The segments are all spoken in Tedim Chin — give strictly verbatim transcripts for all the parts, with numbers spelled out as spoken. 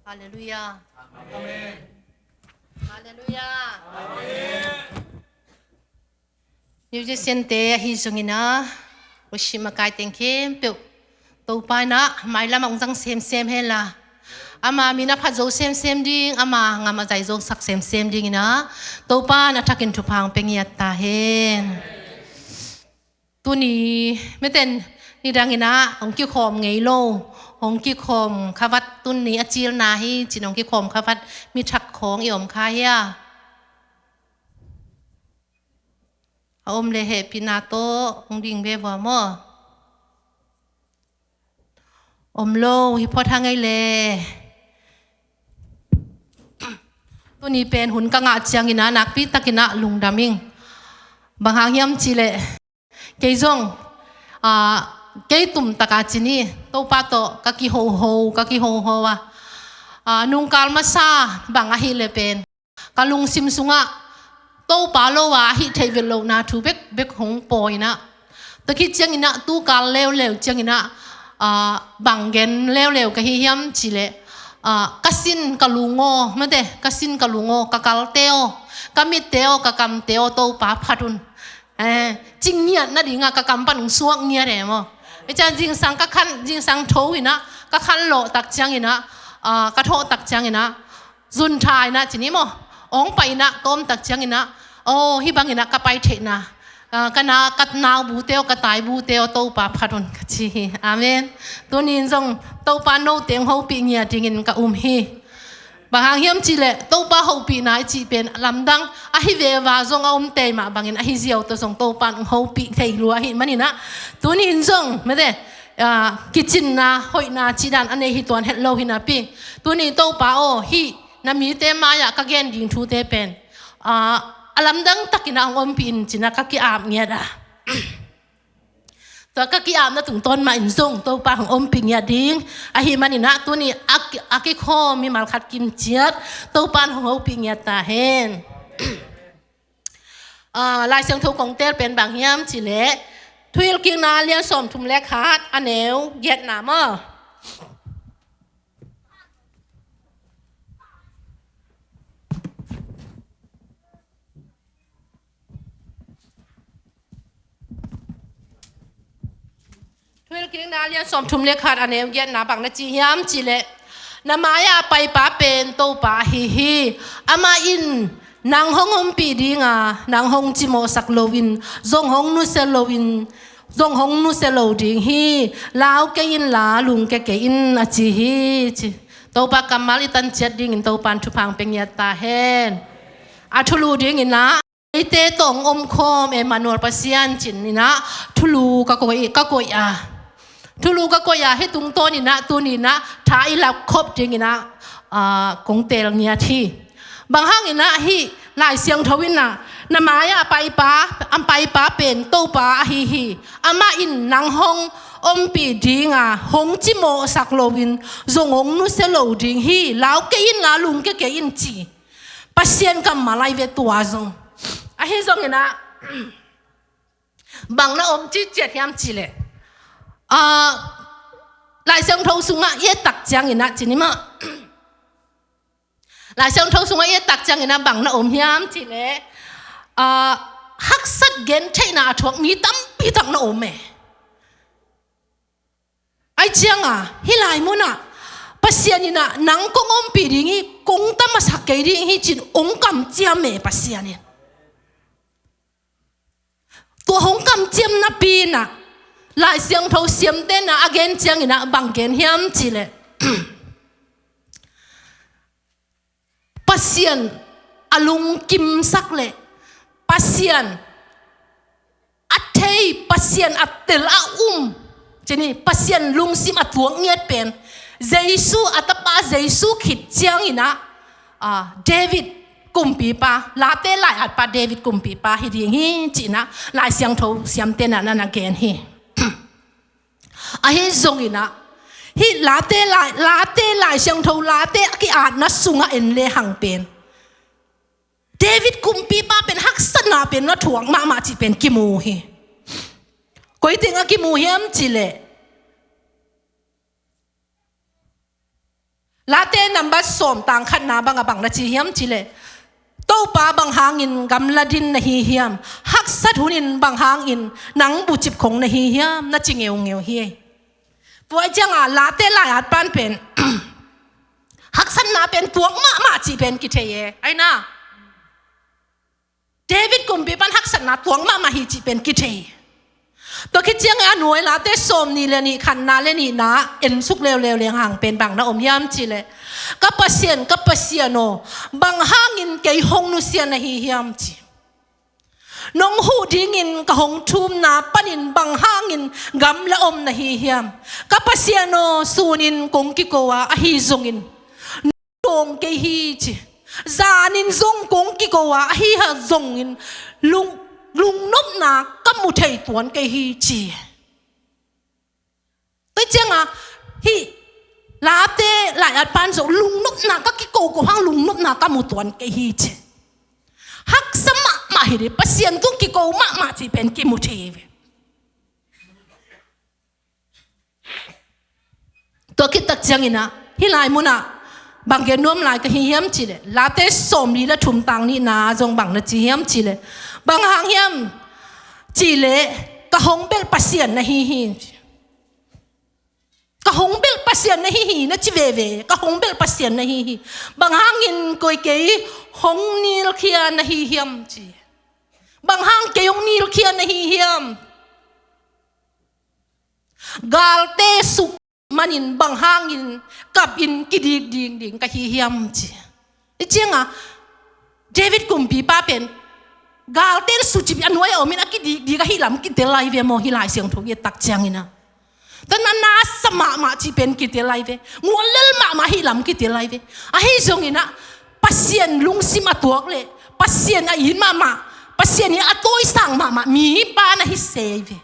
Halleluiah. Amen. Halleluiah. Amen. Musician te ahi zongin ah, worship makai teng khempeuh Topa in ah mailam ah hong zang semsem hen la, ama min a phat zo semsem ding, ama ngam a zai zo sak semsem dingin ah Topa in a thakin thupha hong pia ngiat ta hen. Tuni miten nidangin ah hong kikhawm ngei lo, hong kikhawm kha vat, tuni a cilna hi cin hong kikhawm kha vat mi thak khawng i om kha hia? A om le hehpihna tawh hong ding ve vua maw? Om lo hi phot hang ei le. Tuni pen hun ka ngah ciangin ah nakpi takin ah lungdam ing. Bang hang hiam cih leh kei zong, ah, kei tumtak a cin hi, Topa tawh ka kihoho, ka kihoho a, ah, nungkal masa bang ahih leh pen ka lungsim sungah Topa lo a hih theih vet lohna thu bekbek hong pawi in ah, tua khit ciangin ah tukal leuleu ciangin ah, ah, bang gen leuleu ka hi hiam cih leh, ah, ka sin ka lung aw, mate, ka sin ka lung aw, ka kalte aw, ka mitte aw, ka kamte aw, Topa phat un. Eh, ci ngiat nadingah ka kam pan hong suak ngiat e maw. Ei ciang zingsang ka khan, zingsang tho in ah ka khan lawh tak ciangin ah, ah, ka thawh tak ciangin ah, zun tha in ah cin hi maw, hong pai in ah ka om tak ciangin ah, aw, hih bangin ah ka pai theihna, ah, ka na, ka nau bute aw, ka tai bute aw, Topa phat un ka ci hi. Amen. Tuni in zong Topa note hong hopih ngiat dingin ka um hi. Bang hang hiam cih leh Topa hopihna i cih pen lamdang ahi veva zong a om tei mah bangin ahi ziau tawh zong Topa in hong hopih thei lua ahih manin ah, tuni in zong mate, ah, kicinna hoihna cih dan a nei hi tuan het lo hi napi, tuni Topa aw, hih na mite mai-ah ka gen ding thute pen, ah, a lamdang takin ah hong ompih in cin ah ka ki-ap ngiat a. Tua ka ki-apna tungtawn mah in zong Topa hong ompih ngiat ding ahih manin ah tuni a ki, a kikhawm mimal khat kim ciat Topa in hong hopih ngiat ta hen. Ah, Lai Siangtho kong tel pen bang hiam cih leh Thuhilhkikna lian sawmthum le khat a neu giatna maw. Thuhilhkikna lian sawmthum le khat a neu giatna bang na ci hiam cih leh, na mai-ah a paipa pen Topa ahi hi. Amah in nang hong ompih ding a, nang hong cimawhsak loin, zong hong nusia loin, zong hong nusia lo ding hi. Lau kei inla lungkia kei in a ci hi, ci. Topa kammal i tan ciat dingin Topa in thupha hong pia ngiat ta hen. A thulu dingin ah, eite tawh hong omkhawm Emmanuel Pasian cin in ah thulu ka koih, ka koih a. Thulu ka koih a, hih tungtawn in ah tuni in ah tha i lak khop dingin ah, ah, kong teel ngiat hi. Bang hangin ah hih Lai Siangtho in ah, na mai-ah a paipa, a paipa pen Topa ahi hi. Amah in nang hong ompih ding a, hong cimawhsak loin, zong hong nusia lo ding hi. Lau kei inla lungkia kei in ci. Pasian kammal ahi ve tua zong. Ahi zongin ah, bang na om ciciat hiam cih leh, ah, Lai Siangtho sungah i et tak ciangin ah cin hi maw. Lai Siangtho sungah i et tak ciangin ah bang na om hiam cih leh, ah, haksat gentheihna a thuak mi tampi tak na om e. Ahih ciangin ah, hih lai munah Pasian in ah nang kong ompih ding hi, kong ta masak kei ding hi cin hong kamciam e Pasian in. Tua hong kamciam napi in ah, Lai Siangtho siamte'n ah a gen ciangin ah bang gen hiam cih leh, Pasian a lungkimsak leh Pasian a thei, Pasian a tel a um, cih ni, Pasian lungsim a tuak ngiat pen Jesu, a tapa Jesu khit ciangin ah, ah, David kumpipa, Late lai-atpa David kumpipa hi ding hi cih in ah Lai Siangtho siamte'n ah na na gen hi. Ahi zongin ah, hih Late lai, Late Lai Siangtho, Late a ki-atna sungah en lehang pen David kumpipa pen haksatna pen na thuak mahmah cih pen kimu hi. Koi teng ah kimu hiam cih leh, Late nambat sawm tang khatna bang a bang na ci hiam cih leh, Topa bang hangin gamla din na hi hiam? Haksat hunin bang hangin nang bucip khong na hi hiam? Na ci ngeungeu hi. Tua ciangah Late lai-at pan pen haksatna pen tuak mahmah cih pen kithei e. Ai na. David kumpipa in haksatna tuak mahmah hi cih pen kithei. Tua khit ciangin a nuai Late sawmnih le nih khatna le nihna en suk leuleu leng hang pen bang na om hiam cih leh, ka Pasian, ka Pasian aw, bang hangin kei hong nusia na hi hiam ci. Nong huh dingin ka hong thumna panin bang hangin gamla om na hi hiam? Ka Pasian aw, sunin kong kiko a, ahi zongin dawng kei hi ci. Zanin zong kong kiko a, ahi zongin lung, lungnopna ka mu thei tuan kei hi ci. Tua ciangah hih Late lai-at pan zong lungnopna ka kiko ko hang lungnopna ka mu tuan kei hi ci. Haksa mahmah hi dih, Pasian tung kiko mahmah cih pen kimu thei ve. Tua khit tak ciangin ah, hih lai munah bang gen nuam lai ka hi hiam cih leh, Late sawmli le thum tang nihna zong bang na ci hiam cih leh, bang hang hiam cih leh, ka hong belh Pasian na hi hi. Ka hong belh Pasian na hi hi, na ci veve, ka hong belh Pasian na hi hi. Bang hangin koi kei hong nilkhia na hi hiam ci. Bang hang kei hong nilkhia na hi hiam. Galte suk manin bang hangin kapin kidik dingding ka hi hiam ci. Hih ciangah David kumpipa pen galte in sucip a nuai a omin a kidikdik ahih lam kitel lai ve maw, hih Lai Siangtho i et tak ciangin ah. Tua na nasa mahmah cih pen kitel lai ve. Ngual lel mahmah ahih lam kitel lai ve. Ahi zongin ah Pasian lungsim a tuak leh, Pasian a it mahmah, Pasian in a tawisang mahmah mipa na hi se ve.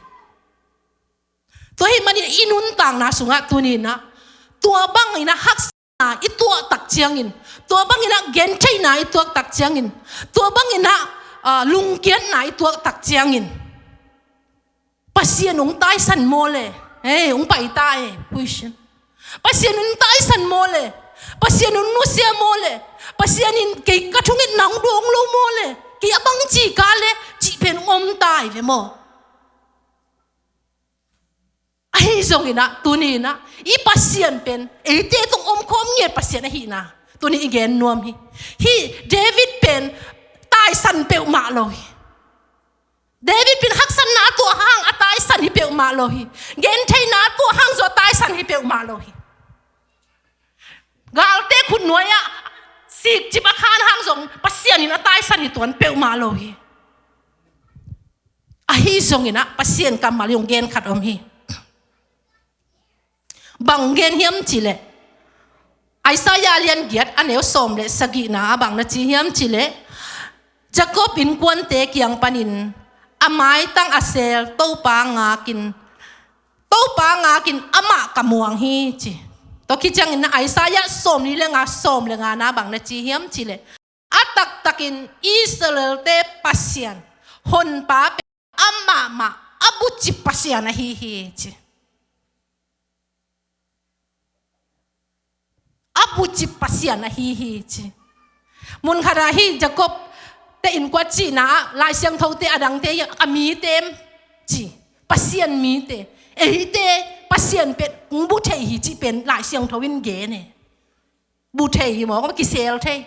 Tua ahih manin i nuntakna sungah tuni-in ah, tua bangin ah haksatna i tuah tak ciangin, tua bangin ah gentheihna i tuak tak ciangin, tua bangin ah, ah, lungkiatna i tuak tak ciangin, Pasian hong taisan maw le, eh, hong pai ta eh, puisin. Pasian hong taisan maw le, Pasian hong nusia maw le, Pasian in kei ka thungetna hong dawng lo maw le, kei a bang ci ka le, cih pen hong om ta hi ve maw. Ahi zongin ah, tuni-in ah, i Pasian pen eite tawh omkhawm ngiat Pasian ahihna tuni i gen nuam hi. Hih David pen taisan peuhmah lo hi. David pen haksatna a tuah hang a taisan hi peuhmah lo hi. Gentheihna a tuah hang zong a taisan hi peuhmah lo hi. Galte khutnuai-ah sikcip a khan hang zong Pasian in a taisan hi tuan peuhmah lo hi. Ahi zongin ah Pasian kammal i hong gen khat om hi. Bang gen hiam cih leh, Isaiah lian giat a neu sawm le sagihna ah bang na ci hiam cih leh, Jacob innkuante kiang panin a maitang a seel Topa ngakin, Topa ngakin amah ka muang hi ci. Tua khit ciangin ah Isaiah sawmli le nga, sawm le ngana bang na ci hiam cih leh, a taktakin Israelte Pasian, Honpa pen amah mah a bucip Pasian ahi hi ci. A bucip Pasian ahi hi ci. Mun khatah hih Jacob te innkuan cihna ah Lai Siangthote a dangte a mite ci. Pasian mite. Eite Pasian pen hong bu thei hi cih pen Lai Siangtho in gen e. Bu thei hi maw, kisel thei.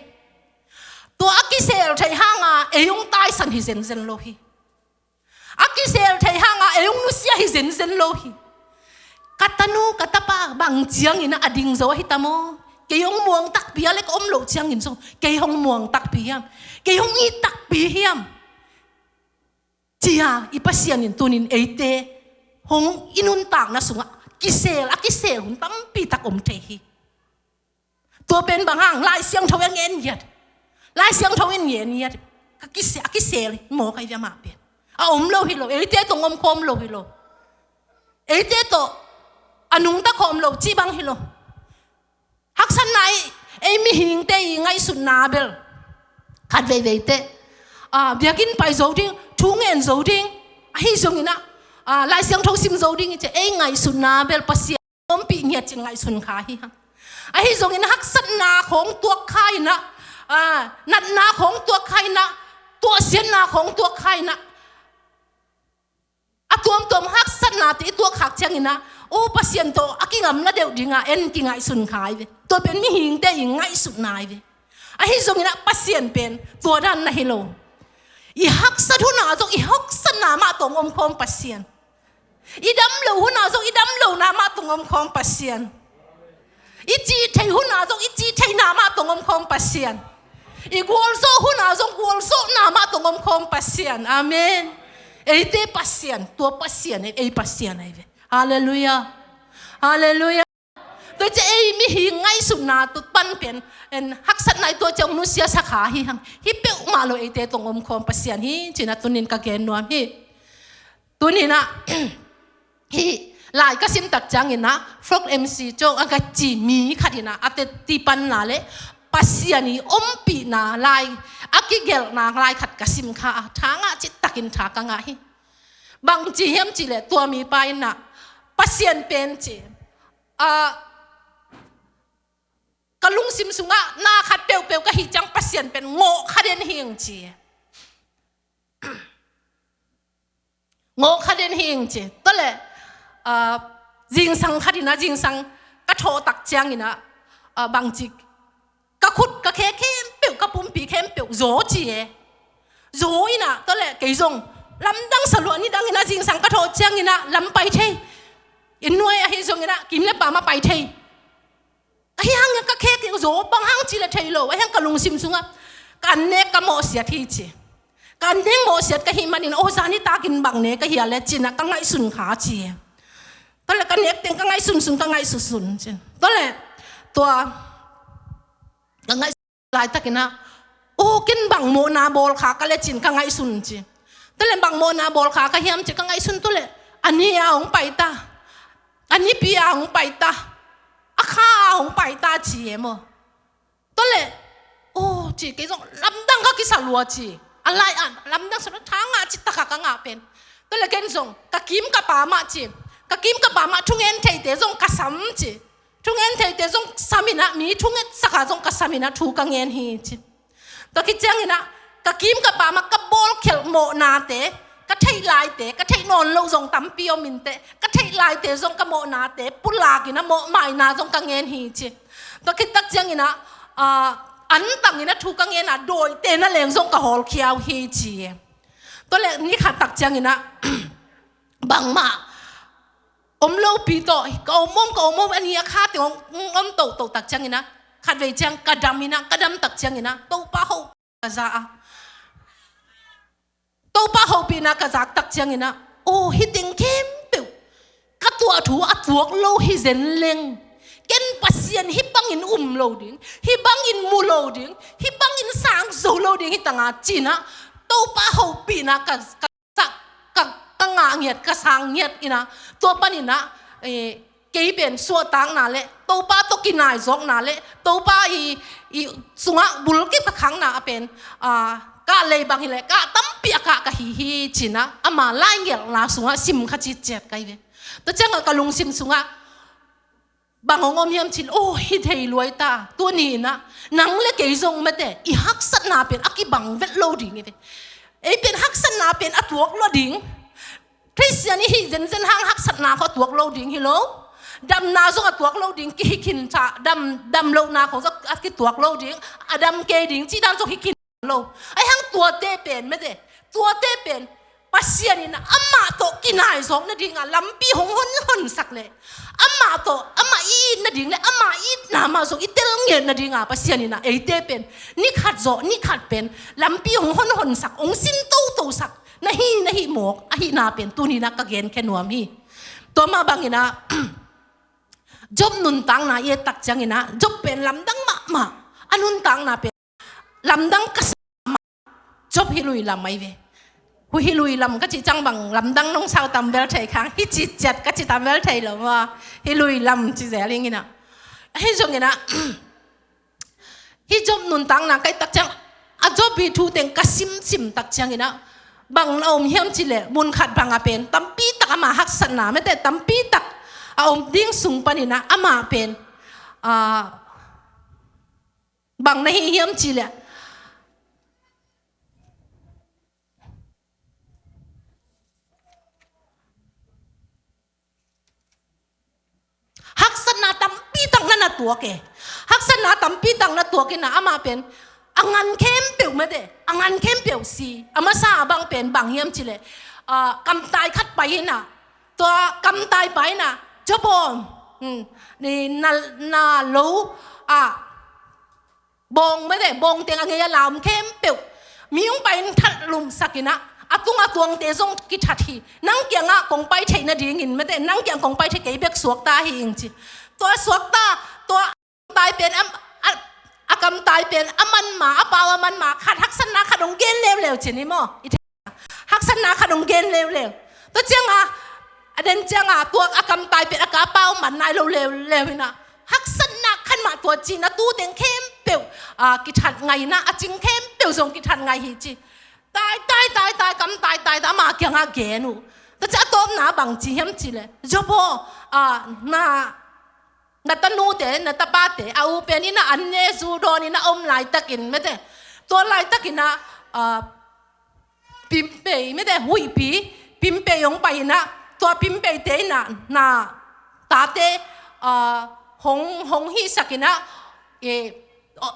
Tua a kisel thei hanga ei hong taisan hi zenzen lo hi. A kisel thei hanga ei hong nusia hi zenzen lo hi. Ka tanu, ka tapa, bang ciangin a ding zo ahi ta maw. Kei hong muang takpi a le ka om loh ciangin zong kei hong muang takpi hiam, kei hong it takpi hiam, ci-a i Pasian in tunin eite hong i nuntakna sungah kisel, a kisel hun tampi tak om thei hi. Tua pen bang hang, Lai Siangtho in ngen ngiat. Lai Siangtho in ngen ngiat. Ka kise-, a kisel hi maw, ka i via mah pen. A om lo hi lo, eite tawh omkhawm lo hi lo. Eite tawh a nungta khawm lo cih bang hi lo. Haksatna i, ei mihingte i ngaihsutna bel khat veivei teh, ah, biakinn pai zo ding, thu ngen zo ding, ahi zongin ah, ah, Lai Siangtho sim zo ding i ci, ei ngaihsutna bel Pasian ompih ngiat cin ngaihsun kha hi hang. Ahi zongin haksatna khawng tuak kha in ah, ah, natna khawng tuak kha in ah, tuahsiatna khawng tuak kha in ah, a tuamtuam haksatnate i tuak khak ciangin ah, aw, Pasian tawh a kingamla deuh dingah en kingaihsun kha hi ve. Tua pen mihingte i ngaihsutna hi ve. Ahi zongin ah Pasian pen tua dan na hi lo. I haksat hunah zong i haksatna mah tawh hong omkhawm Pasian. I damlo hunah zong i damlona mah tawh hong omkhawm Pasian. I cih theih hunah zong i cih theihna mah tawh hong omkhawm Pasian. I gualzawh hunah zong gualzawhna mah tawh hong omkhawm Pasian. Amen. Eite Pasian, tua Pasian, ei Pasian ahi ve. Halleluiah. Halleluiah. Tua ciang ei mihing ngaihsutna tua pan pen, en, haksatna i tuah ciang nusiasak kha hi hang. Hih peuhmah lo eite tawh hong omkhawm Pasian hi, ci-in ah tuni-in ka gen nuam hi. Tuni-in ah, hih lai ka sim tak ciangin ah, Frog M C Cho a ka ci mi khat in ah, a teci panna le Pasian i ompihna lai, a kigelhna lai khat ka sim kha a, tha ngah citakin tha ka ngah hi. Bang ci hiam cih leh tua mipa in ah, Pasian pen ci, ah, ka lungsim sungah na khat peuhpeuh ka hih ciang Pasian pen ngawh kha den hing ci. Ngawh kha den hing ci. Tua leh, ah, zingsang khat in ah, zingsang ka thawh tak ciangin ah, ah, bangci, ka khut ka khe khempeuh, ka pumpi khempeuh zaw ci e. Zaw in ah, tua leh kei zong lamdang sa lua, nidang in ah zingsang ka thawh ciangin ah lam pai thei. Inn nuai ahi zongin ah kim le pam ah pai thei. Ahi hang ka khe kei zaw, bang hang ci leh thei lo. Ahi hang ka lungsim sungah ka annek ka mawhsiat hi ci. Ka annek mawhsiat ka hih manin, aw, zani takin bang ne ka hia leh ci-in ah ka ngaihsun kha ci. Tua leh ka nek teng ka ngaihsunsun, ka ngaihsunsun ci. Tua leh tua ka ngaihsun laitakin ah, aw, ken bang mawhna bawl kha ka leh ci-in ka ngaihsun ci. Tua leh bang mawhna bawl kha ka hiam ci ka ngaihsun, tua leh a ni a hong pai ta. A nipi a hong pai ta. A kha a hong pai ta ci e maw. Tua leh, aw, ci, kei zong lamdang ka kisa lua ci. A lai ah lamdang sa lua, tha ngah citak a ka ngah pen. Tua leh ken zong ka kim ka pam ah ci. Ka kim ka pam ah thungen theite zong ka sam ci. Thungen theite zong sam in ah, mi thungetsak a zong ka sam in ah thu ka ngen hi ci. Tua khit ciangin ah ka kim ka pam ah ka bawlkhialh mawhnate, ka theih laite, ka theih nawn loh zong tampi om inteh, ka theih laite zong ka mawhnate pulak in ah mawhmaina zong ka ngen hi ci. Tua khit tak ciangin ah, ah, antang in ah thu ka ngen a, dawite na leng zong ka hawlkhia uh hi ci. Tua leh ni khat tak ciangin ah, bangmah om lopi tawh, ka om om, ka om om, a ni a kha teng om, om toto tak ciangin ah, khatvei ciang ka dam in ah, ka dam tak ciangin ah, Topa hopih ka za a. Topa hopihna ka zak tak ciangin ah, aw, hih teng khempeuh ka tuah thu a tuak lo hi zen leng, ken Pasian hih bangin um lo ding, hih bangin mu lo ding, hih bangin sang zo lo ding hi ta nga ci-in ah, Topa hopihna ka, ka sak, ka, ka ngah ngiat, ka sang ngiat in ah, tua panin ah, eh, kei pen suahtakna le Topa tawh kinaizawkna le Topa i, i sungah bulkip ka khakna a pen, ah, kah lei bang hi leh kah tampi a kah ka hi hi ci-in ah, ama laingelhna sungah sim kha citciat ka hi ve. Tua ciangah ka lungsim sungah bang hong om hiam cih leh, aw, hi thei luai ta, tuni in ah nang le kei zong mate i haksatna pen a kibang vet lo ding hi ve. Ei pen haksatna pen a tuak lua ding. Khristian i hih zenzen hang haksatna khawng a tuak lo ding hi lo. Damna zong a tuak lo ding, kihi khin tha, dam, damlohna khawng zong a kituak lo ding. A dam kei ding cih dan zong hi khin lo. Ahi hang tuate pen mate, tuate pen Pasian in amah tawh kinaizawk nadinga lampi hong honhonsak leh, amah tawh, amah i it nading le amah i itna mah zong i telnget nadinga Pasian in eite pen ni khat zawh ni khat pen lampi hong honhonsak, hong sin totosak na hi, na hih mawk ahihna pen tuni-in ka genkhia nuam hi. Tua mah bangin Job nuntakna i et tak ciangin Job pen lamdang mahmah, a nuntakna pen lamdang ka sa mah. Job hi lui lam ahi ve. Hu hi lui lam ka cih ciang bang lamdang nong sau tam bel thei khang, hi citciat ka ci tam bel thei lo maw. Hi lui lam ci zel ing in. Ahi zongin hih Job nuntakna ka et tak ciang, a Job i thu teng ka simsim tak ciangin bang na om hiam cih leh, mun khat bang a pen tampi tak ama haksatna mate tampi tak a om ding sung panin amah pen, a, Bang na hi hiam cih leh, haksatna tampi tak na na tuak e. Haksatna tampi tak na tuak in ah amah pen a ngan khempeuh mate, a ngan khempeuh si. A masa a bang pen bang hiam cih leh, ah, kamtai khat pai in ah, tua kamtai pai in ah, Job aw, hmm, ni na, na lo, ah, bawng mate, bawng teng a ngei a la om khempeuh mi hong pai in that lumsak in ah, a tung a tuangte zong kithat hi. Nang kiangah kong pai theih nadingin mate, nang kiang kong pai theih, kei bek suakta hi ing ci. Tua suakta, tua kamtai pen a, a, a kamtai pen a man ma, a pau a man ma, khat haksatna khat hong gen leuleu ci ni maw. I thei haksatna khat hong gen leuleu. Tua ciangah, a den ciangah, tua a kamtai pen a ka pau man nai lo leuleu in ah, haksatna khat mah tua cihna tu teng khempeuh, ah, kithat ngai in ah, a cing khempeuh zong kithat ngai hi ci. Tai, tai, tai, tai, kamtai, tai, tai, amah kiangah gen uh. Tua ciang a tawpna bang ci hiam cih leh, Job aw, ah, na, na tanute, na tapate, a u pen in ah an ne zu dawn in ah om laitakin mate, tua laitakin ah, ah, pimpei mate, huihpi, pimpei hong pai in ah, tua pimpei te in ah na tate, ah, hong, hong hihsak in ah, eh,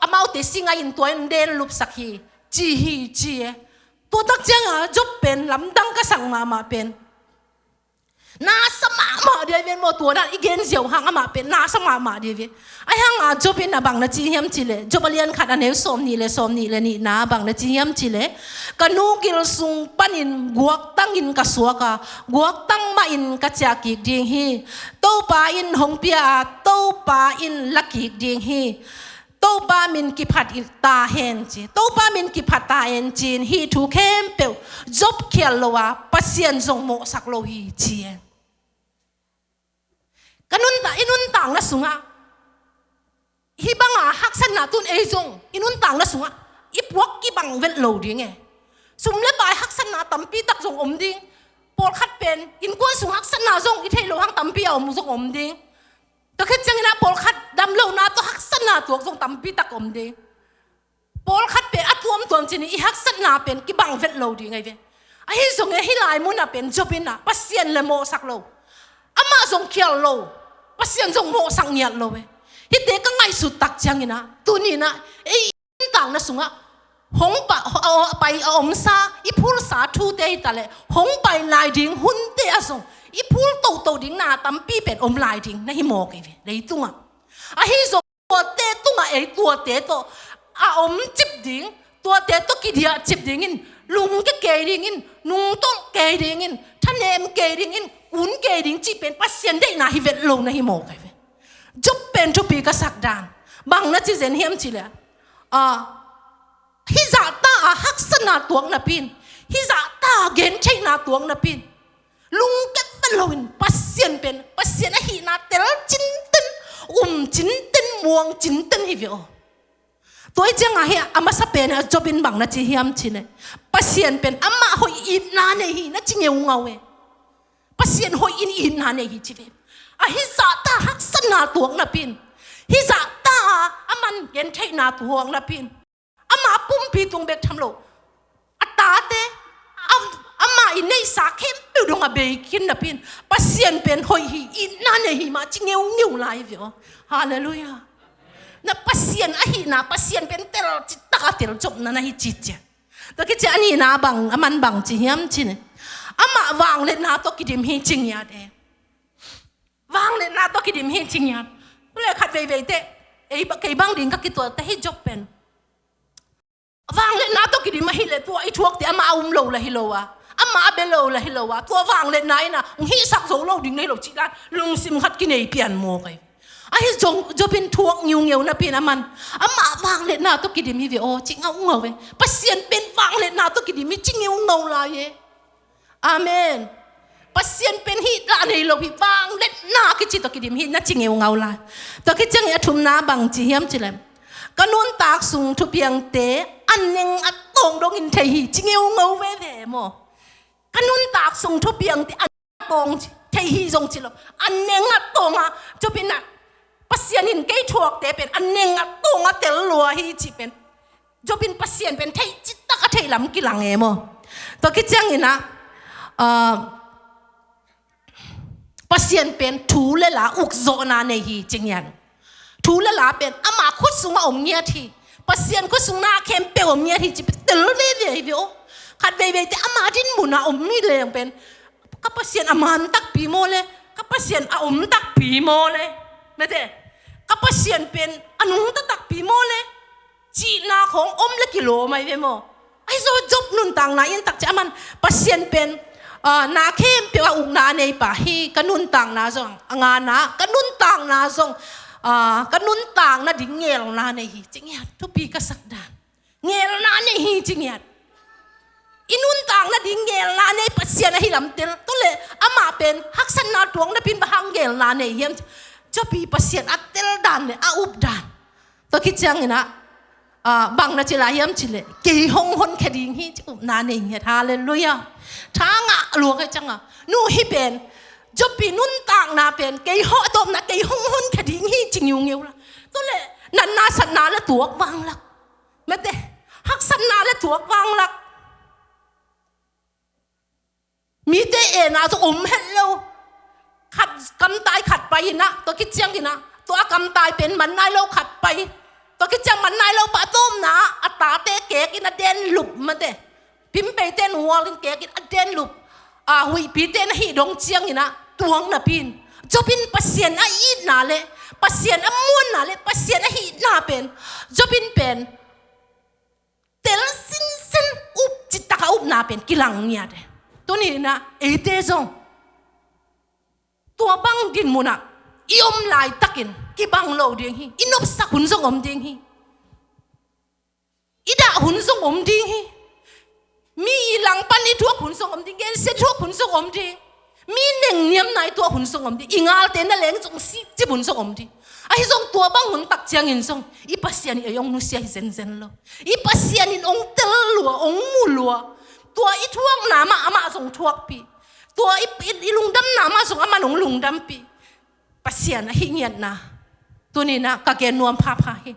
amaute si ngai in tua in den lupsak hi, ci hi ci e. Tua tak ciangah Job pen lamdang ka sak mahmah pen, na sa mahmah dia hi ve maw, tua dan i gen ziau hang amah pen na sa mahmah dia hi ve. Ahi hangah Job in ah bang na ci hiam cih leh, Job a lian khat a neu sawm nih le sawm nih le nihna bang na ci hiam cih leh, ka nu gil sung panin guaktang in ka suak a, guaktang mah in ka ciah kik ding hi. Topa in hong pia a, Topa in la kik ding hi. Topa min kiphat ta hen ci. Topa min kiphat ta hen ci-in hih thu khempeuh Job khial lo a, Pasian zong mawhsak lo hi ci e. Ka nuntak, i nuntakna sungah hih banga haksatna tun ei zong i nuntakna sungah i puak kibang vet lo ding e. Sum le pai haksatna tampi tak zong om ding. Pawlkhat pen innkuan sung haksatna zong i theih loh hang tampi a om zong om ding. Tua khit ciangin ah pawlkhat damlohna tawh haksatna tuak zong tampi tak om ding. Pawlkhat pen a tuamtuam cih ni, i haksatna pen kibang vet lo ding ahi ve. Ahi zongin hih lai munah pen Job in ah Pasian le mawhsak lo. Amah zong khial lo. Pasian zong mawhsak ngiat lo e. Hihte ka ngaihsut tak ciangin ah, tuni in ah ei nuntakna sungah hong pa, a, a, pai a omsa, i phulsa thute hi ta leh, hong pai lai ding hunte ah zong i phul toto ding na tampi pen om lai ding na hi mawk hi ve, leitungah. Ahi zong tuate tungah ei tuate tawh a om cip ding, tuate tawh kidiah cip dingin, lungkia kei dingin, nungtolh kei dingin, thanem kei dingin, kun kei ding cih pen Pasian deihna hi vet lo na hi mawk hi ve. Job pen thupi ka sak dan bang na ci zen hiam cih leh, ah, hih zahta a haksatna tuak napi in, hih zahta a gentheihna tuak napi in, lungkia vet loin Pasian pen, Pasian ahihna tel cinten, um cinten, muang cinten hi ve aw. Tua hi ciangah hih a masa pen ah Job in bang na ci hiam cih leh, Pasian pen amah hoih itna nei hi na ci ngeungau e. Pasian hoih in itna nei hi ci ve. Ahi zahta haksatna tuak napi in, hih zahta a man gentheihna tuak napi in, ama pumpi tung bek tham lo, a tate, a, ama i neihsa khempeuh dong a bei khin napi in, Pasian pen hoih hi, itna nei hi mah ci ngeungeu lai hi ve aw. Halleluiah. Na Pasian ahihna, Pasian pen tel citak a tel copna na hi ci ciat. Tua khit ciang a nihna bang, a man bang ci hiam cih leh, amah vangliatna tawh kidim hi ci ngiat e. Vangliatna tawh kidim hi ci ngiat. Tu leh khat veivei teh, ei ba, kei bang ding ka kituat ta hi Job pen. Vangliatna tawh kidim ahih leh tua i thuakte amah a um lo lah hi lo a, amah a bia lo lah hi lo a, tua vangliatna in ah hong hihsak zo lo ding na hi lo cih dan lungsim khat kinei pian mawk ahi. Ahi zong Job in thuak ngiungeu napi in a man, amah vangliatna tawh kidim hi ve aw, ci ngaungau e. Pasian pen vangliatna tawh kidim hi ci ngeungau lai e. Amen. Pasian pen hih lah nei lo hi, vangliatna kici tawh kidim hi na ci ngeungau lai. Tua khit ciangin a thumna bang ci hiam cih leh, ka nuntak sung thupiangte a neng a tawng dongin thei hi ci ngeungau veve maw. Ka nuntak sung thupiangte a tawng thei hi zong ci lo, a neng a tawng a, Job in ah Pasian in kei thuakte pen a neng a tong a tel lua hi cih pen Job in Pasian pen theih citak a theih lam kilang e maw. Tua khit ciangin ah, ah, Pasian pen thu le la ukzawhna nei hi ci ngiat. Thu le la pen ama khut sungah om ngiat hi. Pasian khut sung na khempeuh om ngiat hi ci pen tel veve hi ve aw. Khat veivei te ama din munah om mi leng pen ka Pasian a man takpi maw le, ka Pasian a om takpi maw le, mete, ka Pasian pen a nungta takpi maw le, cihna khawng om le kilawm ahi ve maw. Ahi zong Job nuntakna i en tak ciang aman Pasian pen, ah, na khempeuh a ukna a nei pa hi, ka nuntakna zong a ngana, ka nuntakna zong, ah, ka nuntakna ding ngelna nei hi ci ngiat, thupi ka sak dan. Ngelna nei hi ci ngiat. I nuntakna ding ngelna nei Pasian ahi lam tel. Tua le amah pen haksatna tuak napi in bang hang ngelna nei hiam? Job i Pasian a tel dan le a up dan. Tua khit ciangin ah, ah, bang na ci lai hiam cih leh kei hong honkhia ding hi ci upna nei ngiat. Halleluiah. Tha ngah lua ka ciang a, nu hi pen, Job i nuntakna pen kei hong, a tawpna kei hong honkhia ding hi ci ngiungeu la. Tua le natna satna la tuak vanglak, mete, haksatna la tuak vanglak. Mite ena zong om het lo. Khat kamtai khat pai in ah, tua khit ciangin ah, tua a kamtai pen man nai lo khat pai. Tua khit ciang man nai lo pa a tawpna ah, a tate kek in a den lup, mate. Pimpeite nual in kek in a den lup. A huihpite na hih dong ciangin ah, tuang napi in Job in Pasian a itna le, Pasian a muanna le, Pasian a hihna pen Job in pen tel sinsen, up citak a upna pen kilang ngiat e. Tuni in ah eite zong tua bang din munah i om laitakin kibang lo ding hi. I nopsak hun zong om ding hi. I dah hun zong om ding hi. Mi i langpan i thuak hun zong om ding, gensia thuak hun zong om ding. Mi nengniamna i tuak hun zong om ding. I ngalte na leng zong sik cip hun zong om ding. Ahi zong tua bang hun tak ciangin zong i Pasian in ei hong nusia hi zenzen lo. I Pasian in hong tel lua, hong mu lua. Tua i thuakna mah amah zong thuakpih. Tua i, i, i lungdamna mah zong amah hong lungdampih. Pasian a hih ngiatna tuni in ah ka gen nuam phapha hi.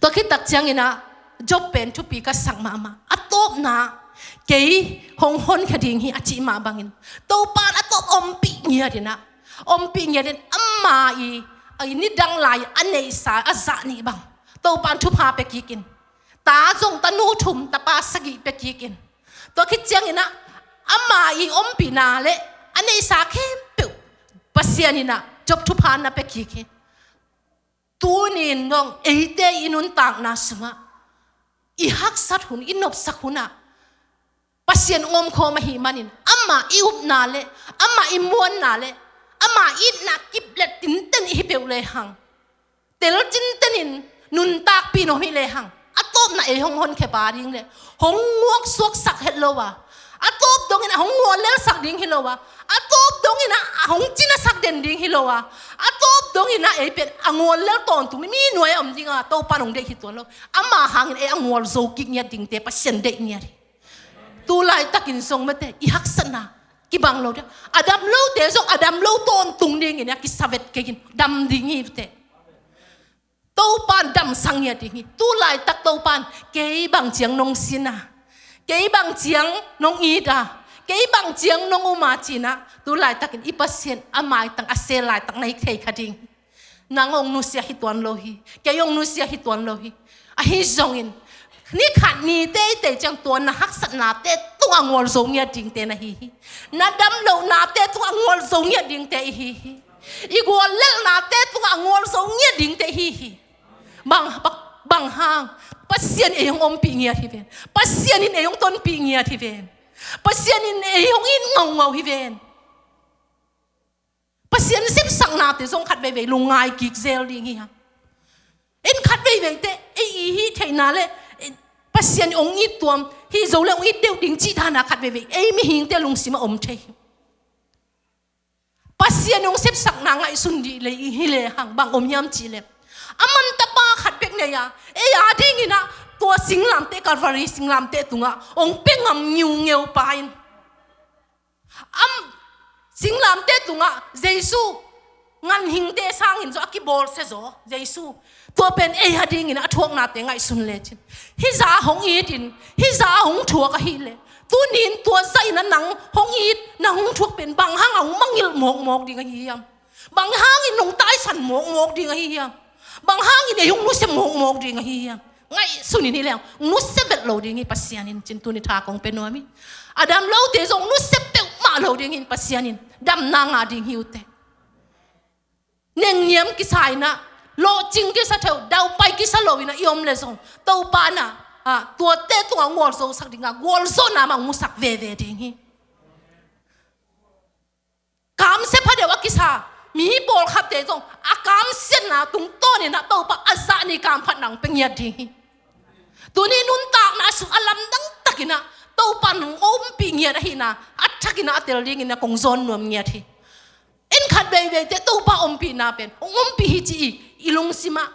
Tua khit tak ciangin ah Job pen thupi ka sak mahmah. A tawpna kei hong honkhia ding hi a cih mah bangin Topa in a tawp ompih ngiat in ah, ompih ngiat in ama i, a i nidang lai a neihsa a zah nih bang Topa in thupha pia kik in, ta zong tanu thum tapa sagih pia kik in. Tua khit ciangin ah ama i ompihna le a neihsa khempeuh Pasian in ah Job thupha na pia kik hi. Tuni in dong eite i nuntakna sungah i haksat hun, i nopsak hunah Pasian hong omkhawm ahih manin amah i upna le, amah i muanna le, amah itna kip le tinten i hi peuh lehang, tel tinten in nuntakpih nuam hi lehang, a tawpna ei hong honkhia pa ding le hong nguaksuaksak het lo a, a tawp dongin a hong nguallelsak ding hi lo a, a tawp dongin a hong cinasak den ding hi lo a, a tawp dongin a ei pen a nguallel tawntung mi nuai a om ding a, Topa in hong deih hi tuan lo. Ama hangin ei a ngual zo kik ngiat dingte Pasian deih ngiat hi. Tu laitakin zong mate, i haksatna kibang lo ding a, dam lote zong a dam lo tawntung dingin a kisa vet kei in, dam ding hi te. Topa in damsak ngiat ding hi. Tu laitak Topa in kei bang ciang nong sin a, kei bang ciang nong it a, kei bang ciang nong um a ci-in ah, tu laitakin i Pasian a maitang a sel laitak na hi thei kha ding hi. Nang hong nusia hi tuan lo hi. Kei hong nusia hi tuan lo hi. Ahi zongin ni khat ni teitei ciang tua na haksatnate tungah ngual zo ngiat dingte na hi hi. Na damlohnate tungah ngual zo ngiat dingte i hi hi. I guallelhnate tungah a ngual zo ngiat dingte i hi hi. Bang, bang, bang hang? Pasian in ei hong ompih ngiat hi ven. Pasian in ei hong tonpih ngiat hi ven. Pasian in ei hong it ngaungau hi ven. Pasian sepsaknate zong khat veivei lungngai kik zel ding hi hang. En khat veiveite ei i hih theihna le, eh, Pasian in hong it tuam, hih zo le hong it deuh ding cih dana khat veivei ei mihingte lungsim a om thei hi. Pasian in hong sepsakna ngaihsun dih le i hi le hang bang om hiam cih le, a man tapa khat bek nei a, ei a dingin ah tua singlamteh, Calvary singlamteh tungah hong pia ngam ngiungeu pa in, a singlamteh tungah Jesu Ganhingte sangin zaw a kibawlsia zaw Jesu. Tua pen ei a dingin a thuaknate ngaihsun lecin, hih zah hong itin, hih zah hong thuak ahileh, tuni-in tua zah in a nang hong it, nang hong thuak pen bang hang a hong mangngilh mawkmawk ding ahi hiam? Bang hangin hong taisan mawkmawk ding ahi hiam? Bang hangin ei hong nusia mawkmawk ding ahi hiam? Ngaihsun in hi leng, nusia vet lo ding hi Pasian in, cin tuni tha kong pia nuam hi. A dam lote zong nusia peuhmah lo ding hi Pasian in, damna ngah ding hi uh teh. Nengniam kisa in ah, lawhcing kisa theuh, daupai kisa lo in ah i om leh zong, Topa in ah, ah, tuate tungah hong gualzosak ding a, gualzawhna mah hong musak veve ding hi. Kamsia phadeuh a kisa mi pawlkhatte zong a kamsiatna tungtawn in ah Topa a zah ni kamphatna hong pia ngiat ding hi. Tuni nuntakna sung a lamdang takin ah Topa in hong ompih ngiat ahihna a thakin ah a tel dingin ah kong zawn nuam ngiat hi. En khat veiveite Topa ompihna pen hong ompih hi ci i, i lungsim ah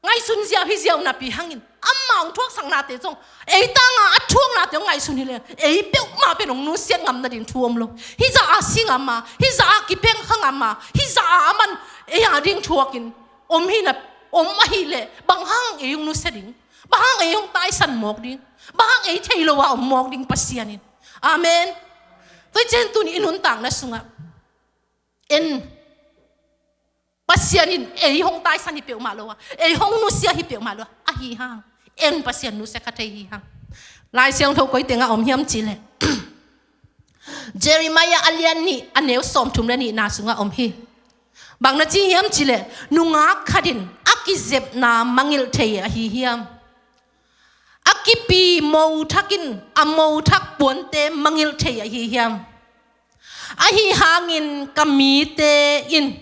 ngaihsun ziau hi ziau napi hangin, amah hong thuaksaknate zong ei tangah a thuaknate hong ngaihsun hi leh, ei peuhmah pen hong nusiat ngam nading thu om lo. Hih zah a si ngam a, hih zah a kipengkha ngam a, hih zah a aman ei a ding thuakin om hi na, om ahileh bang hang ei hong nusia ding? Bang hang ei hong taisan mawk ding? Bang hang ei thei lo a om mawk ding Pasian in? Amen. Tua hi ciang tuni i nuntakna sungah en, Pasian in ei hong taisan hi peuhmah lo a, ei hong nusia hi peuhmah lo a, ahi hang en Pasian nusia kha thei hi hang. Lai Siangtho koi tengah om hiam cihleh, Jeremiah a lian nih a neu sawmthum le nihna sungah om hi. Bang na ci hiam cihleh, nungak khat in a kizepna mangngilh thei ahi hiam? A kipi mothak in a mothak puante mangngilh thei ahi hiam? Ahi hangin ka mite in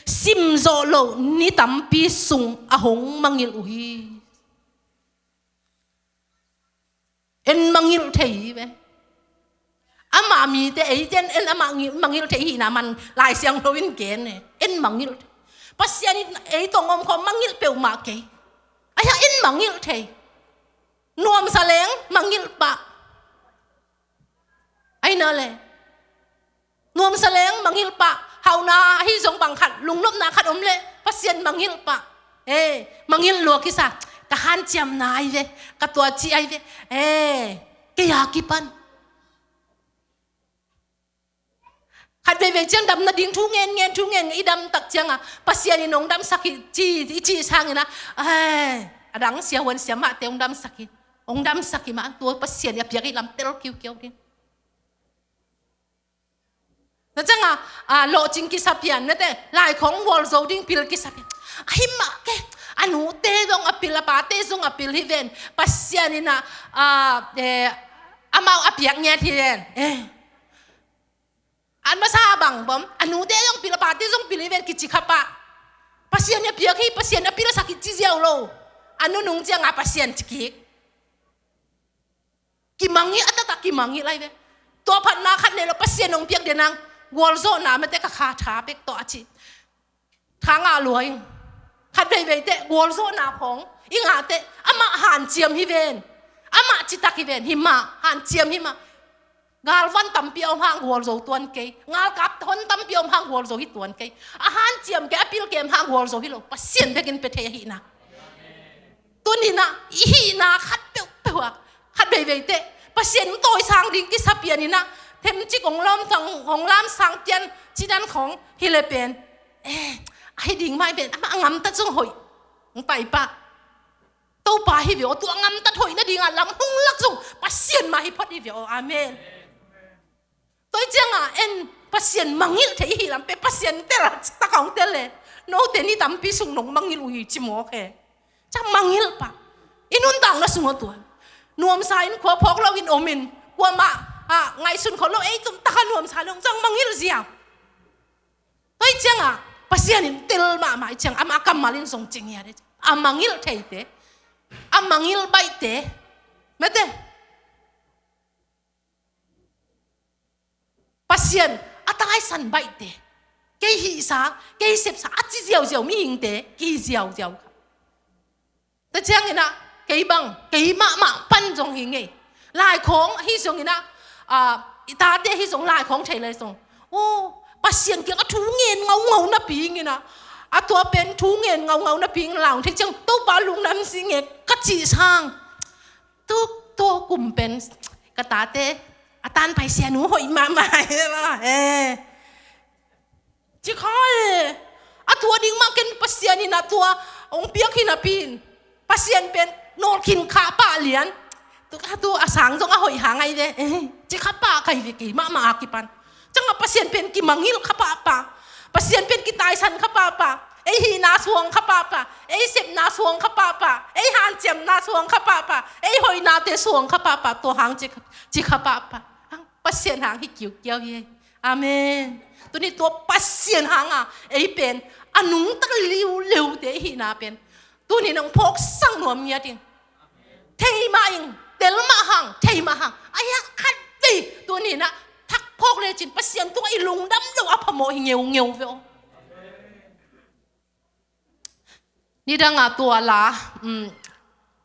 simzawh loh ni tampi sung a hong mangngilh uh hi. En mangngilh thei hi ve. Ama mite ei ten en ama ngil-, mangngilh thei hihna man Lai Siangtho in gen e. En mangngilh thei. Pasian in ei tawh om khawm mangngilh peuhmah kei. Ahi a en mangngilh thei. Nuamsa leng mangngilh pah. Ahi na le. Nuamsa leng mangngilh pah. Hauhna ahi zong bang khat, lungnopna khat om leh Pasian mangngilh pah. Eh, mangngilh lua kisa. Ka hanciamna ahi ve, ka tuaci ahi ve. Eh, kei a kipan. Khat veivei ciang dam nading thu ngen ngen, thu ngen ngen, i dam tak ciangah Pasian in hong damsak hi ci, i cih sangin ah, ai, a dang siavuan siamahte hong damsak hi. Hong damsak hi mah, tua Pasian in a piak hi lam tel kiukiau ding. Na ciangah, ah, lawhcing kisa pian, nate, laikhawng gualzo ding pil kisa pian. Ahi mah ke, a nute zong a pil, a pate zong a pil hi ven. Pasian in ah, ah, eh, amau a piak ngiat hi ven. Eh. An masa bang bom, a nute zong pil, a pate zong pil hi ven kici kha pah. Pasian in a piak hi, Pasian in a pilsak hi ci ziau lo. A nunung ciangah Pasian ci kik. Kimangngilh, a taktak kimangngilh lai ve. Tua phatna khat nei lo, Pasian hong piak den ang. Gualzawhna mate ka kha tha bek tawh a ci. Tha ngah lua ing. Khat veivei teh gualzawhna khawng i ngah teh amah hanciam hi ven. Amah citak hi ven, hi mah, hanciam hi mah. Galvan tampi a om hang gualzo tuan kei. Galkap hon tampi a om hang gualzo hi tuan kei. A hanciam kei, a pil kei om hang gualzo hi lo. Pasian bekin pia thei ahihna. Tuni-in ah i hihna khat peuhpeuh ah, khat veivei teh Pasian hong tawisang ding kisa pian in ah, themcik hong lawmtang, hong lamsang pian cidan khawng hi le pen, eh, ahi ding mah hi pen, amah a gamtat zong hoih hong pai pah. Topa hi ve aw, tua gamtat hoih nadingah lam hong lak zong Pasian mah hi phot hi ve aw. Amen. Tua hi ciangah en Pasian mangngilh thei i hih lam pen Pasian tel a, tak a hong tel e. Note ni tampi sung nong mangngilh uh hi ci mawk e. Ciang mangngilh pah. I nuntakna sungah tua nuamsa in, khua phawk loin om in, kuamah, ah, ngaihsun khol lo, ei tum taka nuamsa lo, ciang mangngilh ziau. Tua hi ciangah Pasian in tel mahmah hi ciang, amah a kammal in zong ci ngiat e. A mangngilh theite, a mangngilh baihte, mate, Pasian a taisan baihte, kei hihsa, kei sepsa a ci ziauziau mihingte kihi ziauziau kha. Tua ciangin ah kei bang, kei mahmah pan zong hi ngei. Laikhawng ahi zongin ah, ah, i tate ahi zong laikhawng thei lai zong, aw, Pasian kiang a thu ngen ngaungau napi ing in ah, a tua pen thu ngen ngaungau napi ing, lau thei ciang Topa lungdam ing e ka cih sang. Tu, tua kum pen ka tate a tan paisianu hoih mahmah e. Ci kha e. A tua ding mah ken Pasian in a tua hong piak hi napi in, Pasian pen nawlkhin kha pah lian. Tu, tu a sang zong a hoih hang ahi ve. Eh, ci kha pah ka hi ve kei mahmah a kipan. Ciangah Pasian pen kimangngilh kha pahpah. Pasian pen kitaisan kha pahpah. Ei hihna suang kha pahpah. Ei sepna suang kha pahpah. Ei hanciamna suang kha pahpah. Ei hoihnate suang kha pahpah. Tua hang ci, ci kha pahpah. Hang Pasian hang hi kiukiau hi. Amen. Tuni tua Pasian hanga ei pen a nungta liuliute i hihna pen tuni nang phawksak nuam ngiat ing. Thei mah ing, tel mah hang, thei mah hang. Ai, a khat vei tuni na thak phawk lecin Pasian tungah i lungdam lo a phamawh hi ngeungeu ve aw. Nidanga tua la, um,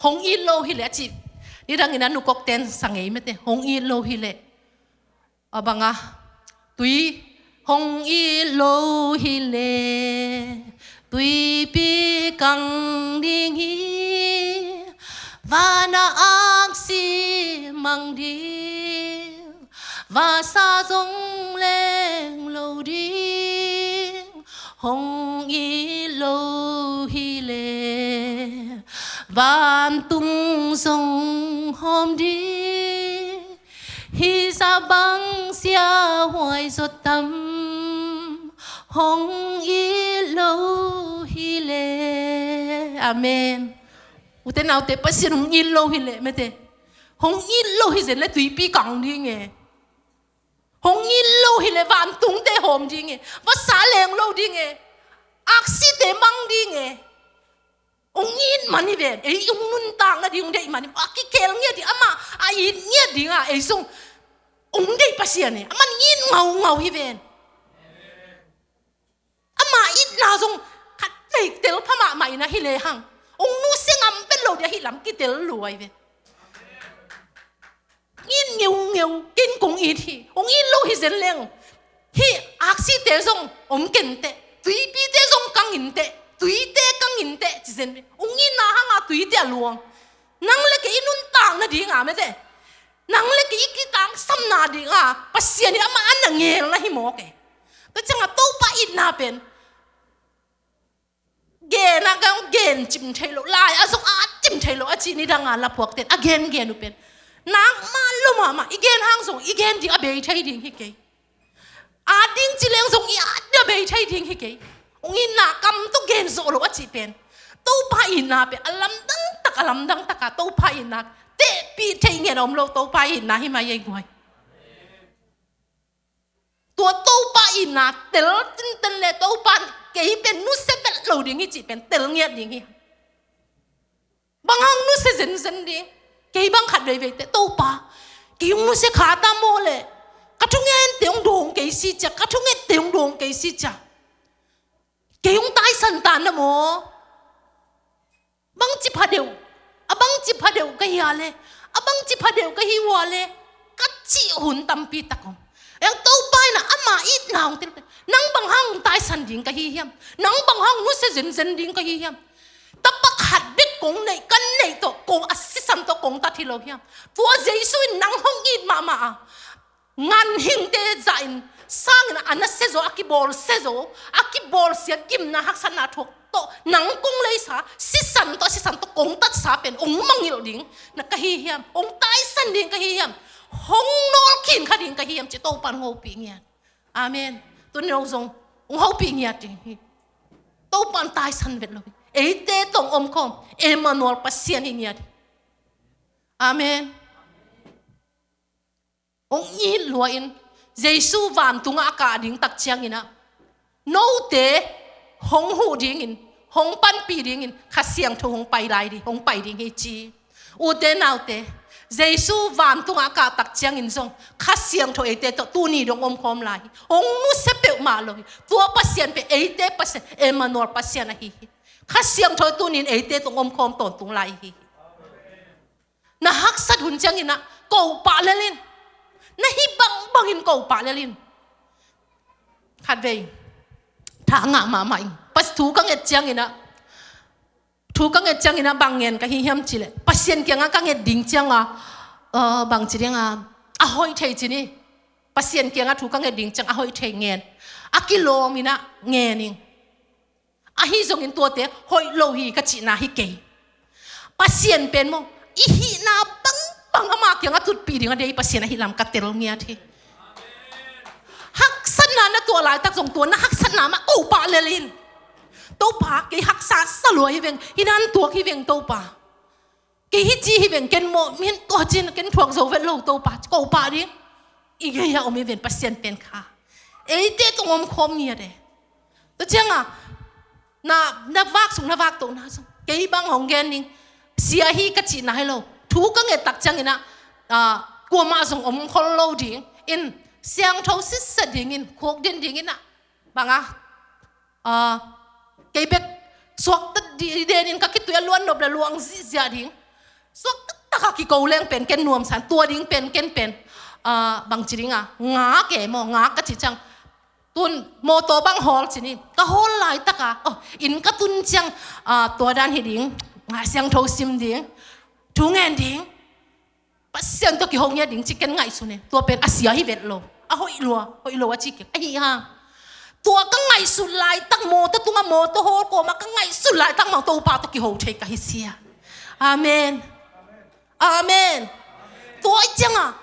hong it lo hileh a ci. Nidangin a nukokten sa ngei mete, hong it lo hileh. A banga, tui hong it lo hileh, tuipi kang ding hi, vana aksi mang ding, vasa zong leng lo ding, hong it lo hileh, vantung zong hawm ding. Hih sa bang siahuai zot tam, hong it lo hileh. Amen. Ute naute, Pasian hong it lo hileh mete. Hong it lo hi zen le tuipi kang ding e. Hong it lo hileh vantungte hawm ding e. Vasa leng lo ding e. Aksite mang ding e. Hong it man hi ven, ei hong nuntak nading hong deih man hi. A kikhel ngiat ding, amah a it ngiat ding a, ei zong hong deih Pasian e. Amah it ngaungau hi ven. Amah itna zong khat vei tel pha mahmah in a hi lehang, hong nusia ngam vet lo ding a hih lam kitel lua hi ven. It ngeungeu, ken kong it hi. Hong it lo hi zen leng, hih aksite zong om kenteh, tuipite zong kang inteh, tuite kang inteh ci zen. Hong itna hanga tuite a luang. Nang le kei i nuntak nadinga mete, nang le kei i kitangsam nadinga Pasian in amah a na ngel na hi mawk e. Tua cianga Topa itna pen gen a, ka gen cim thei lo, lai a zong a cim thei lo a ci nidanga laphuakten a gen gen uh pen, nak mah lo mahmah, i gen hang zong i gen ding a bei thei ding hi kei. A ding ci leng zong i at ding a bei thei ding hi kei. Hong itna kam tawh gen zawh lo a cih pen, Topa itna pen a lamdang tak, a lamdang taka Topa itna tehpih thei ngen a om lo. Topa itna hi mai ei guai. Tua Topa itna tel tinten le Topa kei pen nusia vet lo ding hi cih pen tel ngiat ding hi. Bang hang nusia zenzen ding? Kei bang khat veiveite, Topa, kei hong nusia kha ta maw le? Ka thungente hong dawng kei si cia, ka thungente hong dawng kei si cia. Kei hong taisan ta na maw? Bangci phadeuh, a bangci phadeuh ka hi a le, a bangci phadeuh ka hi ua le, ka cih hun tampi tak om. Eng Topa in a ama itna hong tel te, nang bang hang hong taisan ding ka hi hiam? Nang bang hang nusia zenzen ding ka hi hiam? Tapa khat bek kong neih, kan neih tawh kong a sisan tawh kong tat hi lo hiam? Tua Jesu in nang hong it mahmah a, ganhingte zahin sangin a na siazaw, a kibawlsiazaw, a kibawlsia gimna haksatna thuak tawh nang kong leisa, sisan tawh, sisan tawh kong tatsa pen hong mangngilh ding na ka hi hiam? Hong taisan ding ka hi hiam? Hong nawlkhin kha ding ka hi hiam? Ci Topa in hong hopih ngiat. Amen. Tuni lo zong hong hopih ngiat ding hi. Topa in taisan vet lo hi. Eite tawh hong omkhawm Emmanuel Pasian hi ngiat hi. Amen. Hong it lua in, Jesu vantungah a kah ding tak ciangin ah, note hong huh dingin, hong panpih dingin Kha Siangtho hong pai lai ding, hong pai ding hi ci. Ute naute, Jesu vantungah a kah tak ciangin zong Kha Siangtho eite tawh tuni dong omkhawm lai hi. Hong nusia peuhmah lo hi. Tua Pasian pen eite Pasian, Emmanuel Pasian ahi hi. Kha Siangtho tunin eite tawh omkhawm tawntung lai hi. Na haksat hun ciangin ah ko pah lel in. Na hih bangbangin ko pah lel in. Khatvei tha ngah mahmah ing. Pas thu ka nget ciangin ah, thu ka nget ciangin ah bang ngen ka hi hiam cih leh, Pasian kiangah ka nget ding ciangah, uh, bang ci ding a, a hoih thei ci ni. Pasian kiangah thu ka nget ding ciang a hoih thei ngen. A kilawm in ah ngen ing. Ahi zongin tuate hoih lo hi ka cihna hi kei. Pasian pen maw, i hihna bangbang ama kiangah tutpih ding a deih Pasian ahi lam ka tel ngiat hi. Haksatna na tuah laitak zong tua na haksatna mah ko pah lel in. Topa, kei haksa sa lua hi veng, hi nan tuak hi veng Topa. Kei hi ci hi veng, ken maw, min tua cin, ken thuak zo vet lo Topa, ko pah ding. I gei a om hi ven Pasian pen kha. Eite tawh om khawm ngiat e. Tua ciangah, na, na vak sung, na vak toh na sung. Kei bang hong gen ding. Sia hi ka cihna hi lo. Thu ka nget tak ciangin ah, ah, kuamah zong om khol lo ding. In, siangtho sitset ding in, khuk din ding in ah. Bang a, ah, kei bek suakta di, den in ka kituia luan nop le luang zihziah ding. Suakta taka kiko leng pen ken nuamsan, tua ding pen ken pen, ah, bang ci ding a, ngak e maw, ngak ka cih ciang. Tun mawtaw bang hawl ci ni, ka hawl laitaka, oh, inn ka tun ciang, ah, tua dan hi ding, ah, siangtho sim ding, thu ngen ding. Pasian tawh kiho ngiat ding ci ken ngaihsun e. Tua pen a sia hi vet lo. A hoih lua, hoih lo a ci keng. Ahi hang. Tua ka ngaihsut laitak mawtaw tungah mawtaw hawl kawmah ka ngaihsut laitak mah Topa tawh kiho thei ka hi sia. Amen. Amen. Tua i ciangah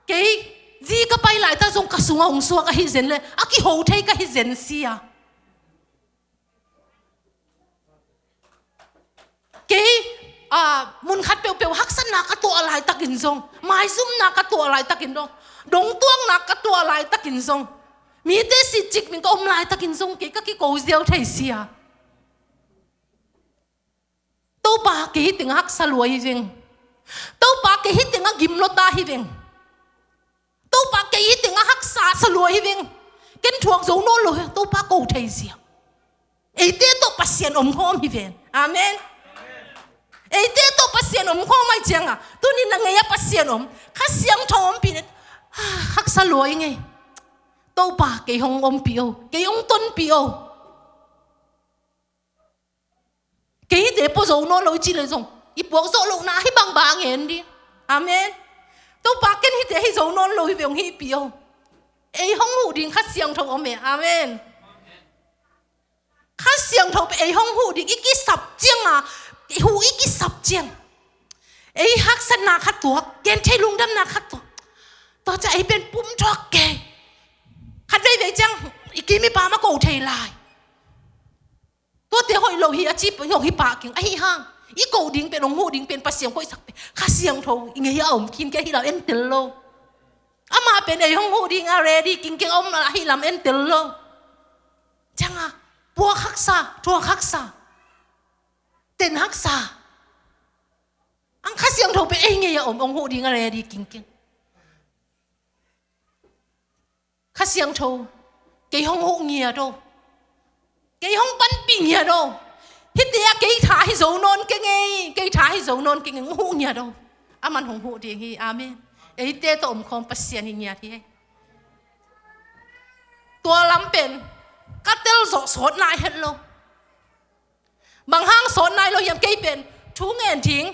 kei zi ka pai laitak zong ka sungah hong suak ahi zen le a kiho thei ka hi zen sia. Kei, ah, mun khat peuhpeuh haksatna ka tuah laitakin zong, maizumna ka tuah laitakin zong, dongtuakna ka tuah laitakin zong, mite sitcik min ka om laitakin zong kei ka kiko ziau thei sia. Topa kei hi tengah haksa lua hi veng. Topa kei hi tengah gimlawta hi veng. Topa kei hi tengah haksa sa lua hi veng. Ken thuak zo nawn lo hi, Topa ko thei zia. Eite tawh Pasian om khawm hi ven. Amen. Eite tawh Pasian om khawm ai cianga, tuni na ngei a Pasian om, Kha Siangtho ompih ne, ah, haksa lua i ngei. Topa kei hong ompih o, kei hong tonpih o. Kei hite pua zo nawn lo i cih leh zong i puak zawh lohna hi bangbang a ngen ding. Amen. Topa ken hite hi zo nawn lo hi ve hong hihpih o. Ei hong huh ding Kha Siangtho om e. Amen. Kha Siangtho pen ei hong huh ding i kisap cianga, i huh i kisap ciang. Ei haksatna kha tuak, genthei lungdamna kha tuak. Tua ciang ei pen pum thuak kei. Khat veivei ciang i kim i pam a ko thei lai. Tuate hoih lo hi a ci hong hi pah keng ahi hang. I koh ding pen, hong huh ding pen, Pasian koihsak pen Kha Siangtho i ngei a om khin kei ahi lam en tel lo. Amah pen ei hong huh ding a ready kingkeng a om ahi lam en tel lo. Cianga puak haksa, thuak haksa, ten haksa. Ang Kha Siangtho pen ei ngei a om, hong huh ding a ready kingkeng. Kha Siangtho, kei hong huh ngiat o. Kei hong panpih ngiat o. Hite a kei tha hi zo nawn keng ei, kei tha hi zo nawn keng ei, hong huh ngiat o. Aman hong huh ding hi, amen. Eite tawh om khawm Pasian hi ngiat hi ei. Tua lam pen ka tel zawh sawt nai het lo. Bang hang sawt nai lo hiam, kei pen thu ngen ding.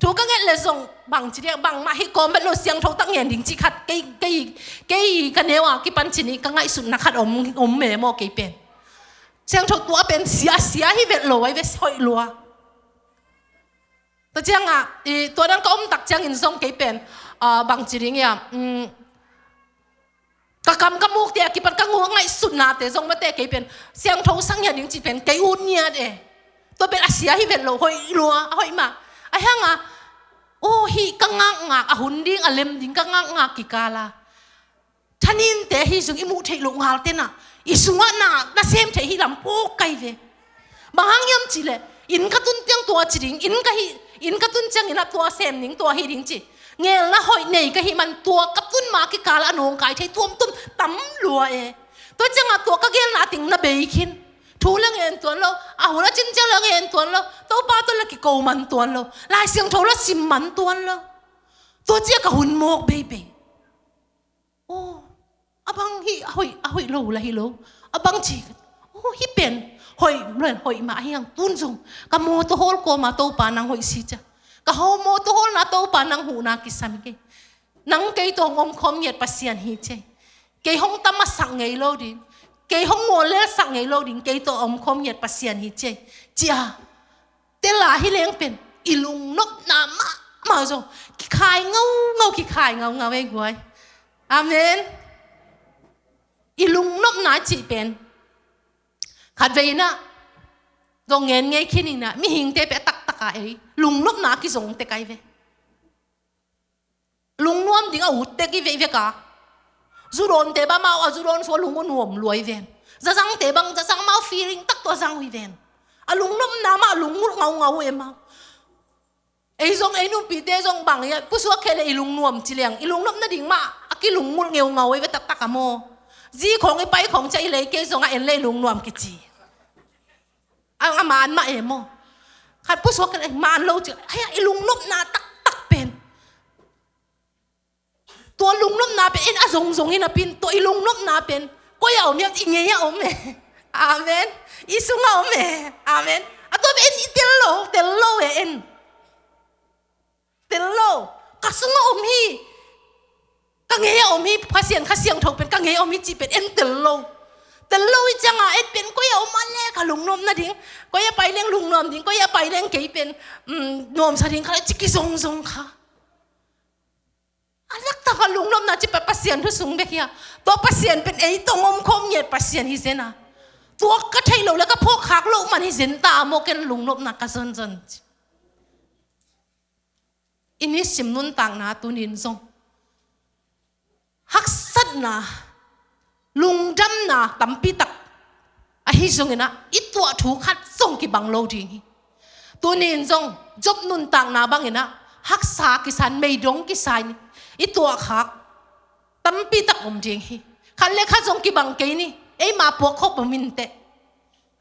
Thu ka nget le zong bang ci diak, bangmah hi kawm vet lo, siangtho tak ngen ding ci khat kei, kei, kei ka neu a kipan ci ni ka ngaihsutna khat om, om me maw kei pen. Siangtho tua pen sia, sia hi vet lo ai ve, hoih lua. Tua cianga, i, tua dan ka om tak ciangin zong kei pen, ah, bang ci ding ia, mm, ka kam ka mukte a kipan ka nguk ngaihsutnate zong mate kei pen siangtho sang ngiat ding cih pen kei ut ngiat e. Tua pen a sia hi vet lo, hoih lua, a hoih mah. A hianga, oh, hih ka ngakngak, a hun ding, a lem ding ka ngakngak kikala thaninte hi zong i muh theih loh ngal tena i sungah na, na sem theih hi lam pawk kai ve. Bang hang hiam cih leh, inn ka tun tiang tua ci ding, inn ka hi, inn ka tun ciangin a tua sem ding, tua hi ding ci. Ngelna hoih nei ka hi man tua ka tun ma kikal a nawngkai thei tuamtuam tam lua e. Tua cianga tua ka gelna ting na bei khin. Thu le ngen tuan lo, a hun a cin ciang le ngen tuan lo, Topa tawh le kiko man tuan lo, Lai Siangtho le sim man tuan lo. Tua cia ka hun mawk beibei. Oh, a bang hih a hoih, a hoih lo la hi lo. A bang ci, oh, hih pen hoih, hoih mah a hiang tun zong ka mawtaw hawl kawma Topa nang hoih si cia. Ka haw mawtaw hawlna Topa nang huhna kisam hi kei. Nang kei tawh hong omkhawm ngiat Pasian hi cia. Kei hong tamasak ngei lo ding, kei hong ngawlelsak ngei lo ding, kei tawh omkhawm ngiat Pasian hi cia. Cia. Tela hi leng pen i lungnopna mahmah zong kikhai ngaungau, kikhai ngaungau ei guai. Amen. I lungnopna cih pen khatvei inah dong ngen ngei khin inah mihingte pe a taktaka ei lungnopna a kizong tek ai ve. Lungnuam ding a ut tek i veih veka. Zudawnte bang mau a zudawn sua lung uh nuam luai ven. Zazangte bang zazang mau feeling tak tua zang ui ven. A lungnopna mah lungngulh ngaungau e mau. Ei zong ei numpite zong bang ia pusuak khele i lungnuam ci leng i lungnop nading mah a kilungngulh ngeungau ei ve taktak a maw. Zi khawng i pai khawng cia i lei kei zong a en le i lungnuam kici. A, a man mah e maw. Khat pusuak khele man lo ci. Aia i lungnopna taktak pen. Tua lungnopna pen en a zongzong hi napi in tua i lungnopna pen koi a om hiam i ngei a om e. Amen. I sung a om e. Amen. A tua pen en i tel lo, tel lo e en. Tel lo. Ka sung a om hi. Ka ngei a om hi. Pasian Kha Siangtho pen ka ngei a om hi cih pen en tel lo. Tel lo i cianga en pen koi a om a le ka lungnopna ding. Koi a pai leng lungnuam ding. Koi a pai leng kei pen nuamsa ding kha le ci kizongzong kha. A laktaka lungnopna ci pa Pasian thu sung bek hi a. Tua Pasian pen ei tong omkhawm ngiat Pasian hi zen a. Tua ka theih loh le ka phawkkhak loh man hi zen ta a maw ken lungnopna ka zonzon ci. I nisim nuntakna tunin zong haksatna, lungdamna tampitak ahi zonginah i tuah thu khat zong kibang lo ding hi. Tunin zong Job nuntakna banginah haksa kisan meidong kisai ni i tuahkhak tampitak om ding hi. Khat le khat zong kibang kei ni, eima puakkhop om inteh.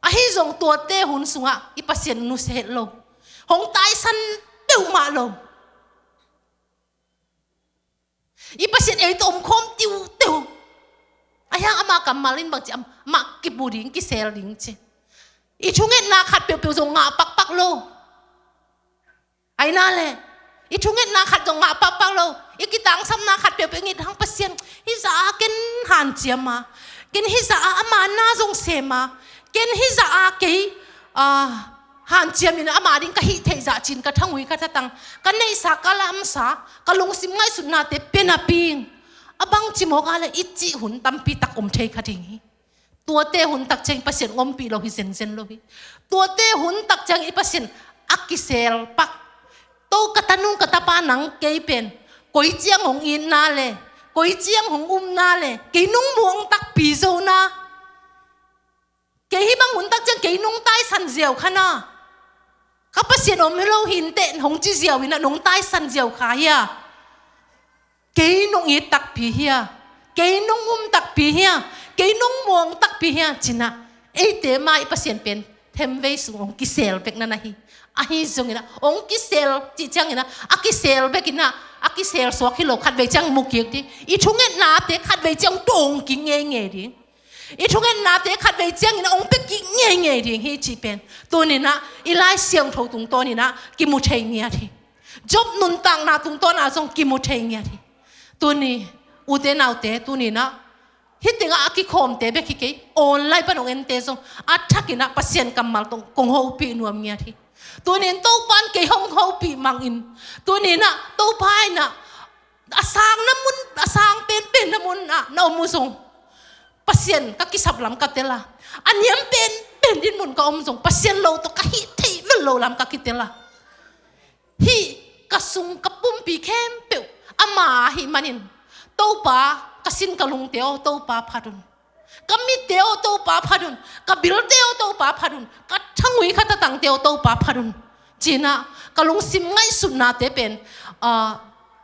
Ahi zong tuate hun sungah i Pasian nusia het lo, hong taisan peuhmah lo. I Pasian ei tawh omkhawm tiuteu. Ahiang ama kammal in bangci amah kipu ding kisel ding ci. I thungetna khat peuhpeuh zong ngah pakpak lo. Aina le i thungetna khat zong ngah pakpak lo. I kitangsapna khat peuhpeuh ngit hang Pasian hih zah a ken hanciam a, ken hih zah a ama na zong sem a, ken hih zah a kei hanciam in ama ding ka hih theih zah cin ka thangui ka thatang, ka neihsa ka lamsa, ka lungsim ngaihsutnate pia napi in a bangci mawk a le i cih hun tampitak om thei kha ding hi. Tuate hun tak ciang i Pasian ompih lo hi zenzen lo hi. Tuate hun tak ciang i Pasian a kisel pak. To ka tanu ka tapa nang kei pen koi ciang hong itna le koi ciang hong umna le kei nong muang takpi zona. Kei hih bang hun tak ciang kei nong taisan ziau kha na. Ka Pasian om hi lo hi inteh hong ci ziau inah nong taisan ziau kha hia. Kei nong it takpi hia. Kei nong um takpi hia. Kei nong muang takpi hia cinah eite mah i Pasian pen themvei sung hong kisel bek na na hi. Ahi zonginah hong kisel cih cianginah a kisel bekinah a kisel suak hi lo, khatvei ciang mukik ding. I thungetnate khatvei ciang tawngkik ngeingei ding. I thungetnate khatvei ciangin a hong pia kik ngeingei ding hi cih pen tuninah i Lai Siangtho tungtawninah kimu thei ngiat hi. Job nuntakna tungtawnah zong kimu thei ngiat hi. Tuni ute naute tuninah hih tengah a kikhawmte bek hi kei, online pan hong ente zong a thakinah Pasian kammal tawh kong hopih nuam ngiat hi. Tunin Topan kei hong hopih mangin tuninah Topa inah a sang na mun, a sang penpen na mun ah na om uh zong Pasian ka kisap lam ka tel a, a niam penpen din mun ka om zong Pasian lo tawh ka hih theih vel lo lam ka kitel a, hih ka sung ka pumpi khempeuh ama ahih manin Topa ka sin ka lungte aw Topa phat un. Ka mitte aw Topa phat un, ka bilte aw Topa phat un, ka thangui ka tatangte aw Topa phat un. Cinah ka lungsim ngaihsutnate pen a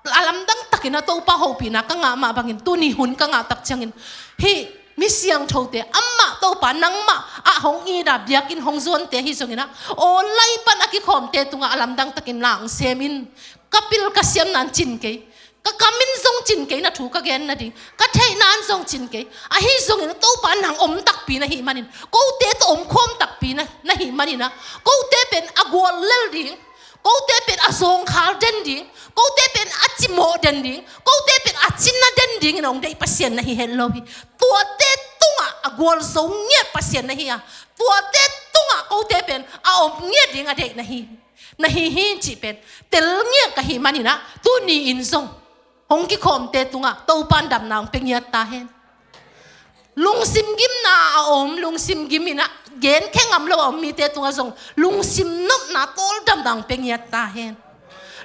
lamdang takin a Topa hopihna ka ngah mah bangin tuni hun ka ngah tak ciangin hih mi siangthote amah Topa nangmah ah hong ida biakinn hong zuante hi zonginah online pan a kikhawmte tungah a lamdang takin lang semin ka pil ka siam nan cin kei. Ka kam in zong cin kei na thu ka gen nading, ka theihna in zong cin kei. Ahi zongin Topa nang om takpi na hih manin, kote tawh om khawm takpi na, na hih manin ah, kote pen a gual lel ding, kote pen a zawngkhal den ding, kote pen a cimawh den ding, kote pen a cina den dingin hong deih Pasian na hi het lo hi. Tuate tungah a gualzo ngiat Pasian na hi a, tuate tungah kote pen a om ngiat ding a deih na hi, na hi hi cih pen tel ngiat ka hih manin ah, tuni in zong hong kikhawmte tungah Topa in damna hong pia ngiat ta hen. Lungsim gimna a om, lungsim gim in ah, gen khe ngam lo a om mite tungah zong lungsim nopna tawldamna hong pia ngiat ta hen.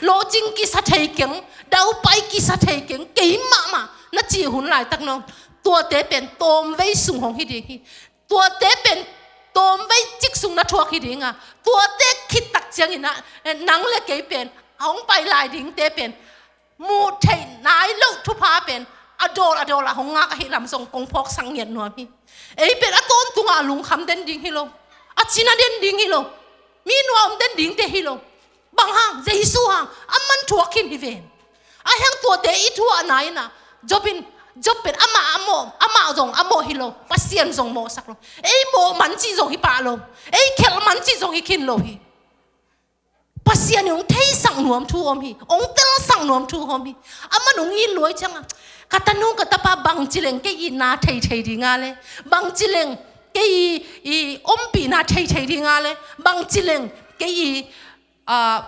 Lawhcing kisa thei keng, daupai kisa thei keng, kei mahmah na cih hun laitak nong, tuate pen tawmvei sung hong hi ding hi. Tuate pen tawmvei cik sung na thuak hi ding a, tuate khit tak ciangin ah, eh, nang le kei pen, a hong pai lai dingte pen, muh theih nai loh thupha pen a dawl a dawl ah hong ngak ahih lam zong kong phawksak ngiat nuam hi. Ei pen a tawntungah a lungkham den ding hi lo, a cina den ding hi lo, mi nuam den dingte hi lo. Bang hang? Jesu hang. Aman thuak khin hi ven. A hang tuate i thuahna in ah, Job in, Job pen amah a mawh, amah zong a mawh hi lo, Pasian zong mawhsak lo. Ei mawh man cih zong hi pah lo, ei khelh man cih zong hi khin lo hi. Pasian in hong theisak nuam thu om hi, hong telsak nuam thu om hi. Aman hong it luai ciangah, ka tanu ka tapa bangci leng kei itna thei thei ding a le, bangci leng kei i, i ompihna thei thei ding a le, bangci leng kei i, ah,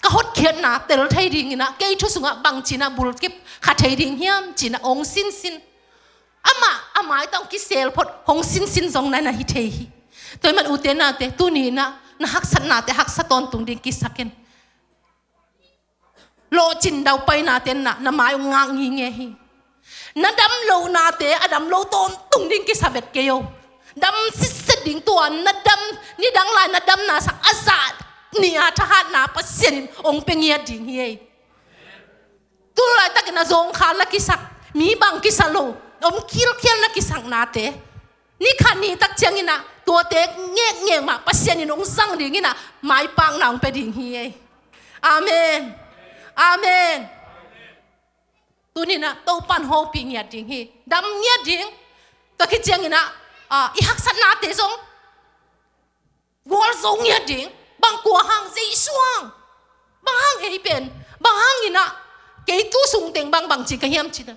ka hotkhiatna tel thei dingin ah, kei thu sungah bangci in ah bulkip kha thei ding hiam ci-in ah hong sinsin. Amah, a maitang kisel phot hong sinsin zong na, na hi thei hi. Tua ahih man ute naute, tuni in ah na haksatnate haksa tawntung ding kisak in. Lawhcin daupainate in ah na mai hong ngak nginge hi. Na dam lohnate a dam lo tawntung ding kisa vet kei o. Dam sitset ding, tua na dam, nidang lai na damna sang a zah nih a thahatna Pasian in hong pia ngiat ding hi ei. Tu laitakin a zawngkhal na kisak, mi bang kisa lo, om khilkhial na kisaknate, ni khat ni tak ciangin ah tuate ngekngek mah Pasian in hong zang dingin ah maipakna hong pia ding hi ei. Amen. Amen. Tuni in ah Topa in hopih ngiat ding hi. Dam ngiat ding. Tua khit ciangin ah, ah, i haksatnate zong gualzo ngiat ding. Bang kua hang? Jesu hang. Bang hang ei pen? Bang hangin ah kei tu sung teng bang, bangci ka hiam cih leh,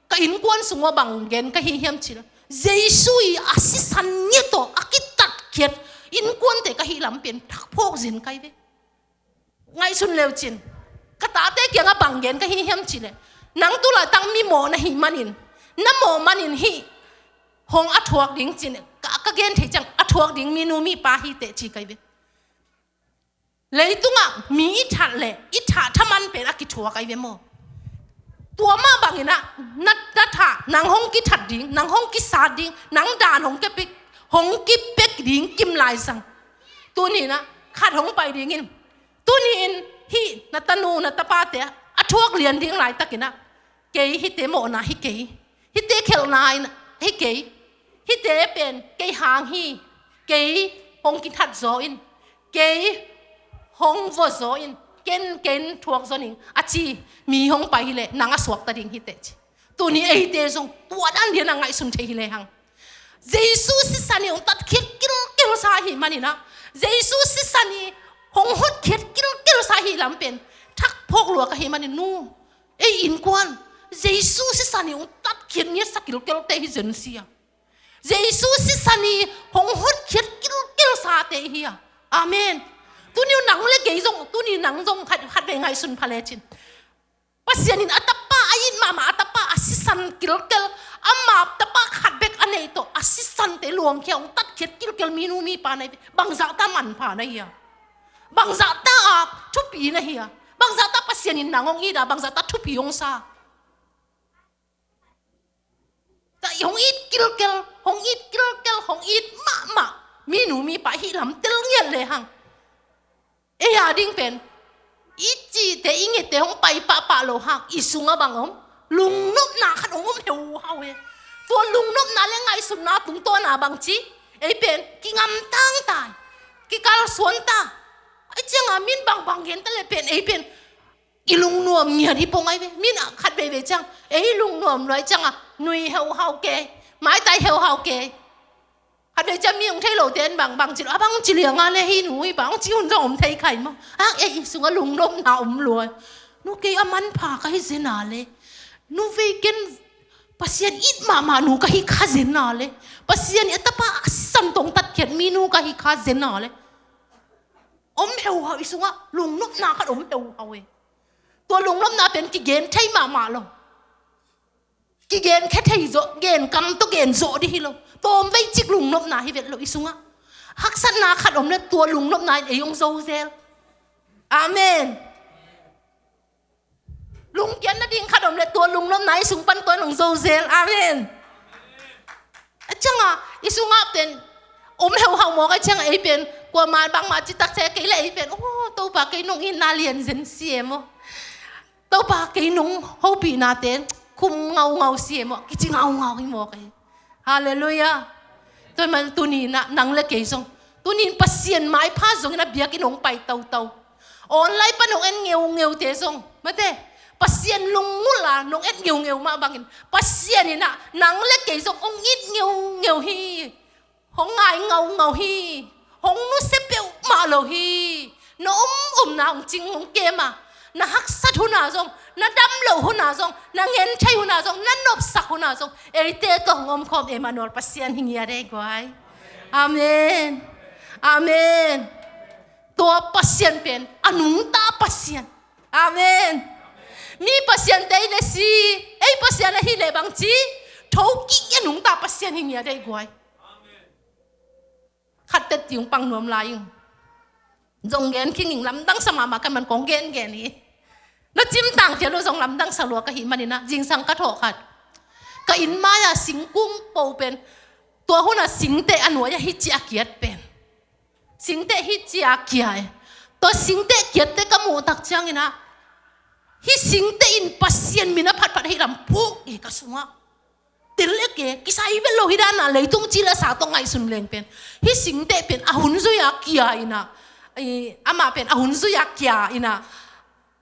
ka innkuan sung uah bang gen ka hi hiam cih leh, Jesu i a sisan ngiat tawh a kitatkhiat innkuante ka hih lam pen thakphawk zin kai ve. Ngaihsun leu cin, ka tate kiangah bang gen ka hi hiam cih leh, nang tu laitak mi mawh na hih manin, na mawh manin hih hong a thuak ding cin, ka, ka gen thei ciang a thuak ding minu mipa hi teh ci kai ve. Leitungah mi i that leh i thah thaman pen a kithuak ai ve maw? Tua mah bangin ah na, na thah, nang hong kithat ding, nang hong kisat ding, nang daan hong kepik, hong kipek ding kim lai sang. Tuni in ah khat hong pai dingin, tuni in hih na tanu na tapate a thuak lian ding laitakin ah, kei hihte mawhna hi kei, hihte khelhna in hi kei, hihte pen kei hang hi, kei hong kithat zaw in, kei hong vua zaw in, ken, ken thuak zaw ning a ci mi hong pai hileh nang a suakta ding hi teh ci. Tuni eite zong tua dan lian a ngaihsun thei hileh hang. Jesu sisan i hong tatkhiat kilkel sa ahih manin ah, Jesu sisan i hong hotkhiat kilkel sa ahih lam pen thakphawk lua ka hih manin, nu, ei innkuan, Jesu sisan i hong tatkhiat ngiat sa kilkelte hi zen sia. Jesu sisan i hong hotkhiat kilkel sate hi a. Amen. Tuni nang le kei zong, tuni nang zong khat, khat vei ngaihsun pha lecin. Pasian in a tapa a it mahmah, a tapa a sisan kilkel, ama tapa khat bek a neih tawh a sisante luangkhia hong tatkhiat kilkel minu mipa na hi ve. Bangzahta manpha na hi a? Bangzahta a thupi na hi a? Bangzahta Pasian in nang hong it a, bangzahta thupi hong sa? Ta hong it kilkel, hong it kilkel, hong it mahmah minu mipa hih lam tel ngiat lehang, ei a ding pen i cihte, i ngette hong pai pahpah loh hang, i sungah bang om? Lungnopna khat hong om heuhau e. Tua lungnopna le ngaihsutna tungtawna bangci, ei pen kingamtang ta, kikalsuan ta. Ei cianga min bangbang gen ta leh pen ei pen i lungnuam Nuam ngiat hi pong ai ve. Min a khat veivei ciang ei lungnuam luai ciang a nui heuhau kei, maitai heuhau kei. Khat vei ciang mi hong thei lote in bang, bang ci lo, a bang ci liang a le hi nu hi bang ci hun zong om thei khai maw. A ei sungah lungnopna om luai. Nu kei a manpha ka hi zen a le, nu vei ken Pasian it mahmah nu ka hi kha zen a le, Pasian i a tapa a santong tatkhiat mi nu ka hi kha zen a le. Om heuhau, i sungah lungnopna khat om heuhau e. Tua lungnopna pen kigen thei mahmah lo. Kigen khe thei zawh, gen kam tawh gen zawh dih hi lo. Tua om vei cik lungnopna hi vet lo i sungah. Haksatna khat om le tua lungnopna in ei hong zo zel. Amen. Lungkiat nading khat om le tua lungnopna i sung pan tua in hong zo zel. Amen. A ciang a i sungah pen om heuhau mawk a ciang a ei pen kuamah bangmah citak se kei le ei pen, oh, Topa kei nong itna lian zen si e maw. Topa kei nong hopihnate khum ngaungau si e maw, kici ngaungau hi mawk e. Halleluiah. Tua man tuni in ah nang le kei zong, tuni in Pasian maipha zongin a biakinn hong pai toto, online pan hong en ngeungeute zong, mate, Pasian lunggulh a nong en ngeungeu mah bangin Pasian in ah nang le kei zong hong it ngeungeu hi. Hong ngai ngaungau hi. Hong nusia peuhmah lo hi. Na om omna hong cing hong kem a, na haksat hun a zong, na dam loh hun a zong, na ngen thei hun a zong, na nopsak hun a zong, eite tawh hong omkhawm Emmanuel Pasian hi ngiat ei guai. Amen. Amen. Tua Pasian pen a nungta Pasian. Amen. Mi pasiante i le si, ei Pasian ahi le bang ci, thokik i a nungta Pasian hi ngiat ei guai. Khat teh ti hong pang nuam lai ing. Zong gen khing ing, lamdang sa mahmah ka man kong gen gen hi. Na cimtang phial uh zong lamdang sa lua ka hih manin ah zingsang ka thawh khat, ka inn mai-a singkung po pen, tua hun a singteh a nuai-ah hih ci a kiat pen, singteh hih ci a kia e. Tua singteh kiatte ka muh tak ciangin ah hih singteh in Pasian min a phatphat hih lam phuk e ka sungah. Tel ek e, kisai vet lo hi dan a, leitung ci le sa tawh ngaihsun leng pen, hih singteh pen a hun zui a kia in ah, i, amah pen a hun zui a kia in ah,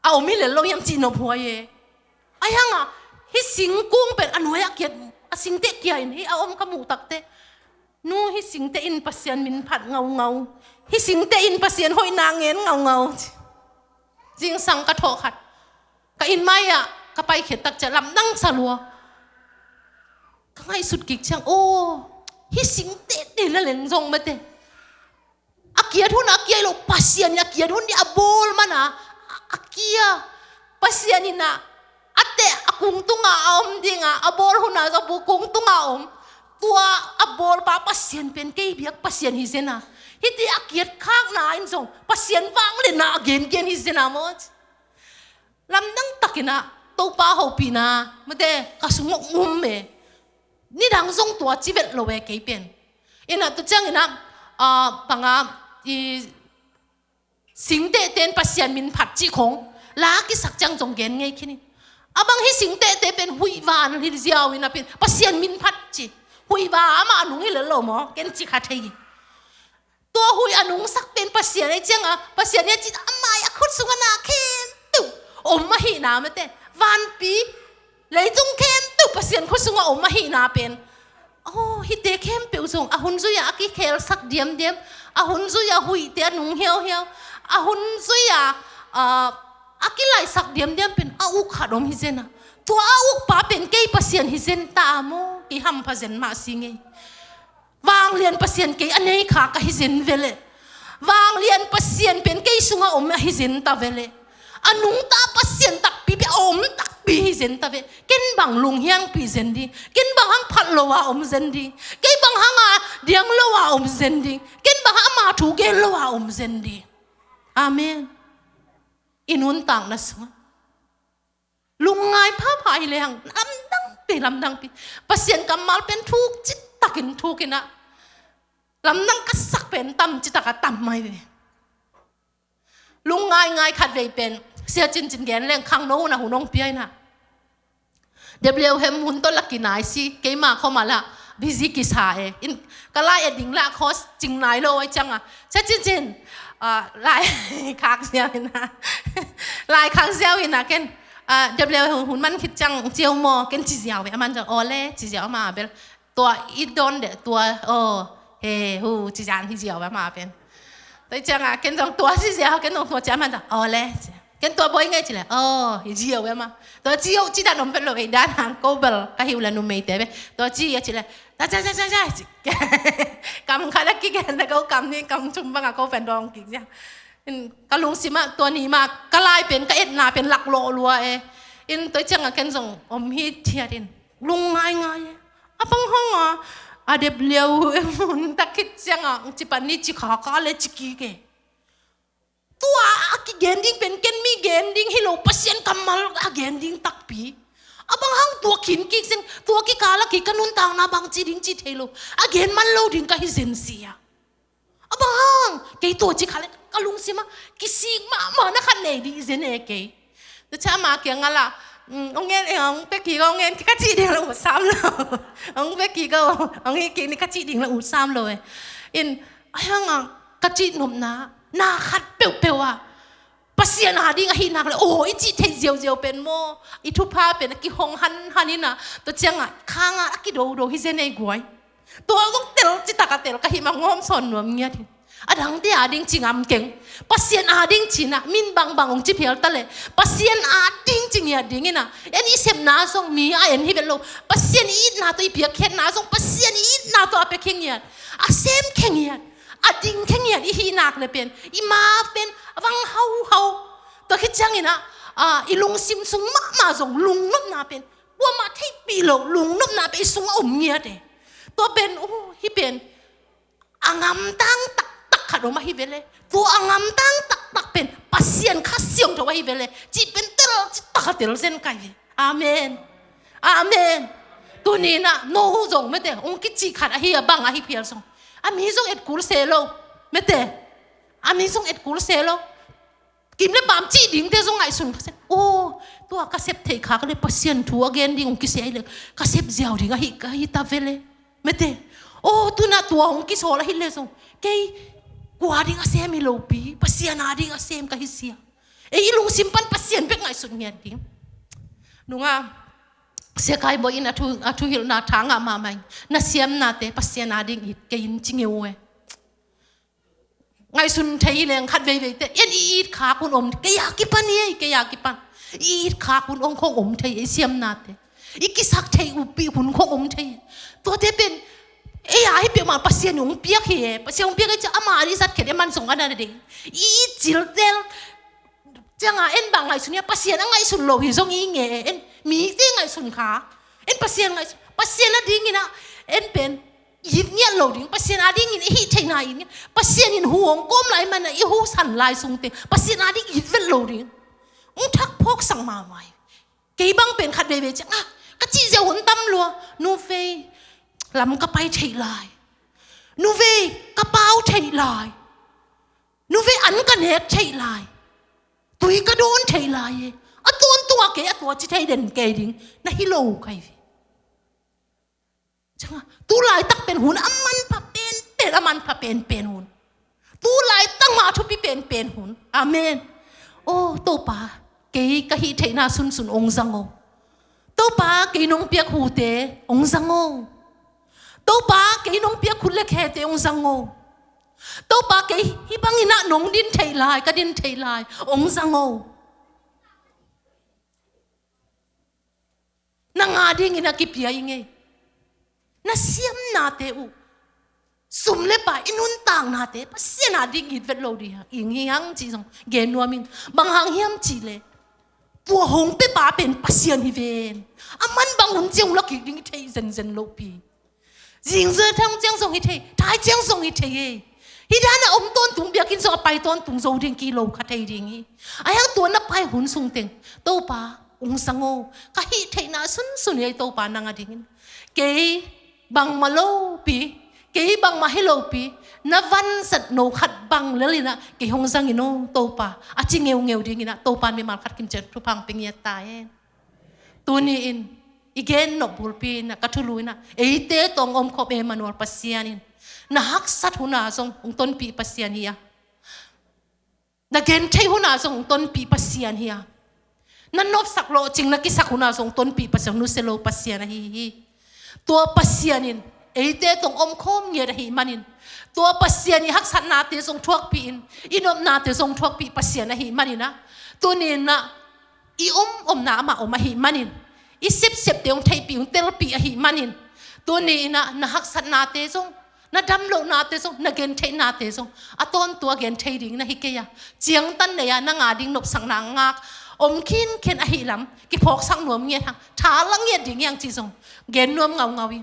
a om hi lel lo hiam cih nophuai e. Ahi hang a hih singkung pen a nuai-ah kiat, a singteh kia in hih a om ka muh tak teh, nu, hih singteh in Pasian min phat ngaungau. Hih singteh in Pasian hoihna ngen ngaungau. Zingsang ka thawh khat, ka inn mai-ah ka paikhiat tak ciang lamdang sa lua. Ka ngaihsut kik ciang, aw, hih singteh te la leng zong mate, a kiat hun a kia hi lo, Pasian in a kiat hun ding a bawl man a, a, a kia. Pasian in ah a teh a kung tungah a om ding a, a bawl hun a zong bu kung tungah a om. Tua a bawlpa Pasian pen kei biak Pasian hi zen a, hih teh a kiat khakna in zong Pasian vangliatna a gengen hi zen a maw. Lamdang takin ah Topa hopihna mate ka sungah um e. Nidang zong tua ci vet lo e kei pen. In ah tua ciangin ah, ah, bang a, i, singteh ten Pasian min phat cih khong la kisak ciang zong gen ngei khin hi. A bang hih singteh te pen huih van hi ziau in ah pen Pasian min phat ci. Huih van amah a nung hi lel lo maw, ken ci kha thei hi. Tua huih a nungsak pen Pasian ahi ciang a, Pasian ahi ciang a mai a khut sungah na khempeuh om ahihna mate, vanpi leitung khempeuh Pasian khut sungah om ahihna pen, aw, hihte khempeuh zong a hun zui-a a kikhelsak diamdiam, a hun zui-a huihte a nung hiauhiau, a hun zui-a, ah, a kilaisak diamdiam pen a uk khat om hi zen a, tua a ukpa pen kei Pasian hi zen ta a maw, kei hampha zen mah si ngei. Vanglian Pasian kei a nei kha ka hi zen ve leh, vanglian Pasian pen kei sungah om a hi zen ta ve leh, a nungta Pasian takpi pen a om takpi hi zen ta ve. Ken bang lunghiangpih zen ding, ken bang hang phat lo a om zen ding, kei bang hang a diang lo a om zen ding, ken bang hang ama thu gen lo a om zen ding. Amen. I nuntakna sungah lungngai phapha hi lehang lamdangpi, lamdangpi. Pasian kammal pen thuk citakin thuk in ah, lamdang ka sak pen tam citakin tam mai ve. Lungngaingai khat vei pen, Sia Cincin gen leng khangno hun a hun hong pia in ah, Bethlehem hun tawh la kinai si, keima khawm ah la busy kisa e. In, ka lai et ding la khaw cing nai lo ahi ciang a, Sia Cincin, ah, lai khak ziau in ah, lai khak ziau in ah ken A, W hun man khit ciang ciau maw, ken ci ziau ve, a man ciang, aw le, ci ziau ama bel. Tua i dawn deh, tua, aw, he, hu, ci ziau hi ziau ve ama pen. Tua ciang a, ken zong tua ci ziau, ken zong tua ci a man ciang, aw le, ci. Ken tua bawi ngei ci le, aw, hi ziau ve ama. Tua ci ziau, ci dan om pet lo, ei dan hang ko bel, ka hi uh le numeite ve. Tua ci a ci le, ta ca ca ca ca, ci. Kam khat a kigen na ko kam ni, kam thum bang a ko pen dawng kik ziau. Ka lungsim ah tua ni mah ka lai pen ka etna pen laklawh lua e. In tua ciang a ken zong om hithiat in lung ngaingai e. A bang hang a a dep liau e mun tak khit ciang a ci pan ni ci kha ka le ci kik e. Tua a kigen ding pen ken mi gen ding hi lo, Pasian kammal a gen ding takpi. A bang hang tua khin kik zen, tua kikal a kik ka nuntakna bang ci ding ci thei lo. A gen man lo ding ka hi zen sia. A bang hang, kei tua ci kha le ka lungsim ah kisik mahmah na khat nei dih zen e kei. Tua ciang ama kiang a la, mm, ong ngen e, ong pia kik a, ong ngen kik ka cih ding la ut sam lo. Ong pia kik a, ong hi kik ni ka cih ding la ut sam lo e. In, a hang a ka cih nopna, na khat peuhpeuh ah Pasian a ding ahih nak le, aw, i cih theih ziauziau pen maw, i thupha pen a kihong hanhan in a, tua ciang a khang a a kidodo hi zen e guai. Tua zong tel citak a tel ka hih mah ngawm sawn nuam ngiat hi. A dangte a ding ci ngam keng. Pasian a ding ci-in ah min bangbang hong ci phial ta leh, Pasian a ding ci ngiat ding in ah, en i sepna zong mi a en hi vet lo. Pasian i itna tawh i piakkhiatna zong Pasian i itna tawh a piakkhe ngiat, a semkhe ngiat, a dingkhe ngiat i hih nak le pen, i ma pen a vang hauhau. Tua khit ciangin ah, a, i lungsim sung mahmah zong lungnopna pen kuamah theihpih lo, lungnopna pen i sung a om ngiat e. Tua pen, uh, hih pen a ngamtang taktak khat om ahi ve le, tua a ngamtang taktak pen Pasian Kha Siangtho ahi ve le, cih pen tel citak a tel zen kai ve. Amen. Amen. Tuni in ah no zong mete, ong kicih khat ahi a bang ahi phial zong, a mi zong et kul se lo. Mete, a mi zong et kul se lo. Kim le pam cih dingte zong ngaihsun kha se. Aw, tua ka sep theih khak le Pasian thu a gen ding ong kisia hi le, ka sep ziau ding ahi, ka hi ta ve le. Mete. Aw, tu-in ah tua ong kisawl ahi le zong, kei kua ding a sem hi lo pi, Pasian a ding a sem ka hi sia. Ei i lungsim pan Pasian bek ngaihsut ngiat ding. Nunga, Sia Kai Bawi in a thu, a thuhilhna tha ngah mahmah in, na siamnate Pasian a ding it kei in ci ngeu e. Ngaihsun thei hi leng khat veiveite, en i it khak hun om, kei a kipan hi ei, kei a kipan. I it khak hun ong khong om thei ei, siamnate. I kisak thei upih hun khong om thei ei. Tuate pen, ei a hi peuhmah Pasian ong piak hi e, Pasian ong piak hi ci, ama a dih zat khet e, man zong a na ding. I it ciltel, ciang a en bang ngaihsun hi a, Pasian a ngaihsun lo hi zong i nge e, en mite ngaihsun kha. En Pasian ngaihsun, Pasian a ding in ah, en pen, it ngiat lo ding, Pasian a dingin i hih theihna it ngiat. Pasian in hu hong kawm lai man a i hu san lai sungte Pasian a ding it vet lo ding. Ong thak phawk sang mahmah hi. Kei bang pen khat veivei ciang a, ka cih ziau hun tam lua. Nu vei, lam ka pai theih lai. Nu vei, ka pau theih lai. Nu vei, an ka nek theih lai. Tui ka dawn theih lai e. A tawntung a kei a tua ci thei den kei ding na hi lo kai ve. Ciang a, tu laitak pen hun a manpha penpen, a manpha penpen hun. Tu laitak mah thupi penpen hun. Amen. Aw, Topa, kei ka hih theihna sunsun ong zang o. Topa, kei nong piak hute ong zang o. Topa, kei nong piak khut le khete ong zang o. Topa, kei hih bangin ah nong din theih lai, ka din theih lai ong zang o. Nang a dingin a kipia i ngei. Na siamnate uh, sum le pai, i nuntaknate Pasian a ding it vet lo ding hi hang cih zong gen nuam ing. Bang hang hiam cih leh, tua hong pia pa pen Pasian hi ven. A man bang hun ciang la kik ding i thei zenzen lo pi. Zingzal thang ciang zong hi thei, thai ciang zong hi thei e. Hih dan a om tawntung biakinn zong a pai tawntung zo ding kilo kha thei ding hi. A hiang tua na pai hun sung teng, Topa, ong zang o, ka hih theihna sunsun hi ei Topa nang a dingin. Kei bangmah lo pi, kei bangmah hi lo pi, na vanzat no khat bang lel in ah kei hong zang in o Topa, a ci ngeungeu dingin ah Topa in mimal khat kim ciat thupha ong pia ngiat ta hen. Tuni in i gen nop bulpi in ah, ka thulu in ah, eite tawh ong omkhop Emmanuel Pasian in na haksat hun ah zong ong tonpih Pasian hi a, na gentheih hun ah zong ong tonpih Pasian hi a, Na nopsak lawhcing na kisak hun ah zong tonpih Pasian, nusia lo Pasian ahi hi. Tua Pasian in eite tawh omkhawm ngiat ahih manin, tua Pasian i haksatnate zong thuakpih in, i nopnate zong thuakpih Pasian ahih manin ah, tuni in ah i om omna amah om ahih manin, i sepsepte hong theihpih, hong telpih ahih manin, tuni in ah na haksatnate zong, na damlohnate zong, na gentheihnate zong a tawntung a genthei ding na hi kei a, ciangtan nei a nang a ding nopsakna ngak om khinkhin ahih lam kiphawksak nuam ngiat hang, tha la ngiat ding hi hang cih zong gen nuam ngaungau hi.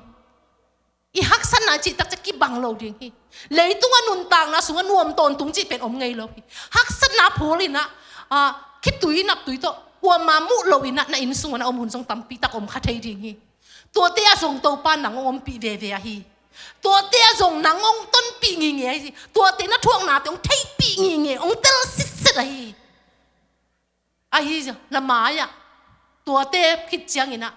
I haksatna cih takciang kibang lo ding hi. Leitung a nuntakna sungah nuam tawntung cih pen om ngei lo hi. Haksatna phul in ah, ah, khitui naptui tawh kuamah muh lo in ah na inn sungah na om hun zong tampi tak om kha thei ding hi. Tuate ah zong Topa nang hong ompih veve ahi. Tuate ah zong nang hong tonpih ngingei ahi. Tuate na thuaknate hong theihpih ngingei, hong tel sitset ahi. Ahi zia, na mai-ah tuate khit ciangin ah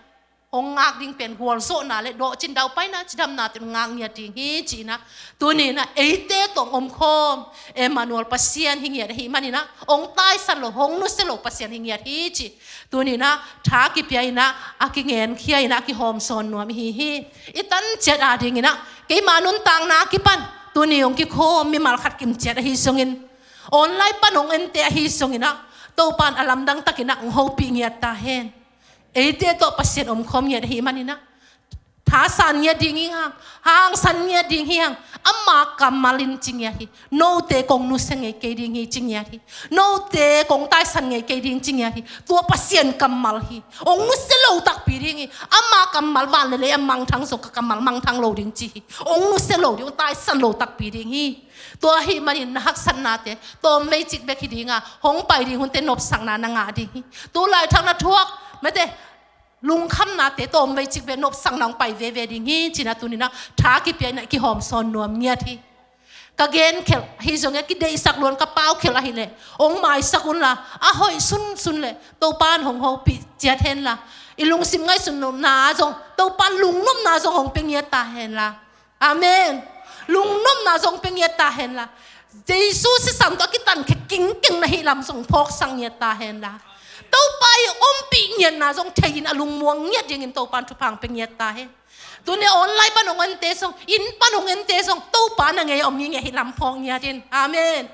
hong ngak ding pen gualzawhna le dawhcin daupaina, cidamnate hong ngak ngiat ding hi ci-in ah, tuni in ah eite tawh omkhawm Emmanuel Pasian hi ngiat ahih manin ah, hong taisan lo, hong nusia lo Pasian hi ngiat hi ci. Tuni in ah tha kipia in ah, a kingenkhia in ah, a kihawmsawn nuam ihi hi. I tan ciat adingin ah keima nuntakna a kipan tuni hong kikhawm mimal khat kim ciat ahi zongin, online pan hong ente ahi zongin ah, Topa in a lamdang takin ah hong hopih ngiat ta hen. Eite tawh Pasian omkhawm ngiat ahih manin ah, thasan ngiat ding hi hang, hangsan ngiat ding hi hang. Ama kammal in ci ngiat hi. Note kong nusia ngei kei ding hi ci ngiat hi. Note kong taisan ngei kei ding ci ngiat hi. Tua Pasian kammal hi. Hong nusia lo takpi ding hi. Ama kammal, van le lei a mangthang zong ka kammal mangthang lo ding ci hi. Hong nusia lo ding, hong taisan lo takpi ding hi. Tua ahih manin na haksatnate tawmvei cik bek hi ding a, hong pai ding hunte nopsakna na ngah ding hi. Tu laithak na thuak mate lungkhamnate tawmvei cik bek nopsakna hong pai veve ding hi ci-in ah, tuni in ah tha kipia in ah kihawmsawn nuam ngiat hi. Ka genkhelh ahi zongin, kideihsak luan ka paukhelh ahih leh hong maisak unla, a hoih sunsun leh Topa in hong hopih ciat henla, i lungsim ngaihsutna zong Topa in lungnopna zong hong pia ngiat ta henla. Amen. Lungnopna zong pia ngiat ta henla. Jesu sisan tawh a kitankhia kingkeng na hih lam zong phawksak ngiat ta henla. Topa i ompih ngiatna zong thei in a lungmuang ngiat dingin Topa in thupha hong pia ngiat ta hen. Tuni online pan hong ente zong, inn pan hong ente zong, Topa na ngei om hi ngiat hi lam phawk ngiat in. Amen.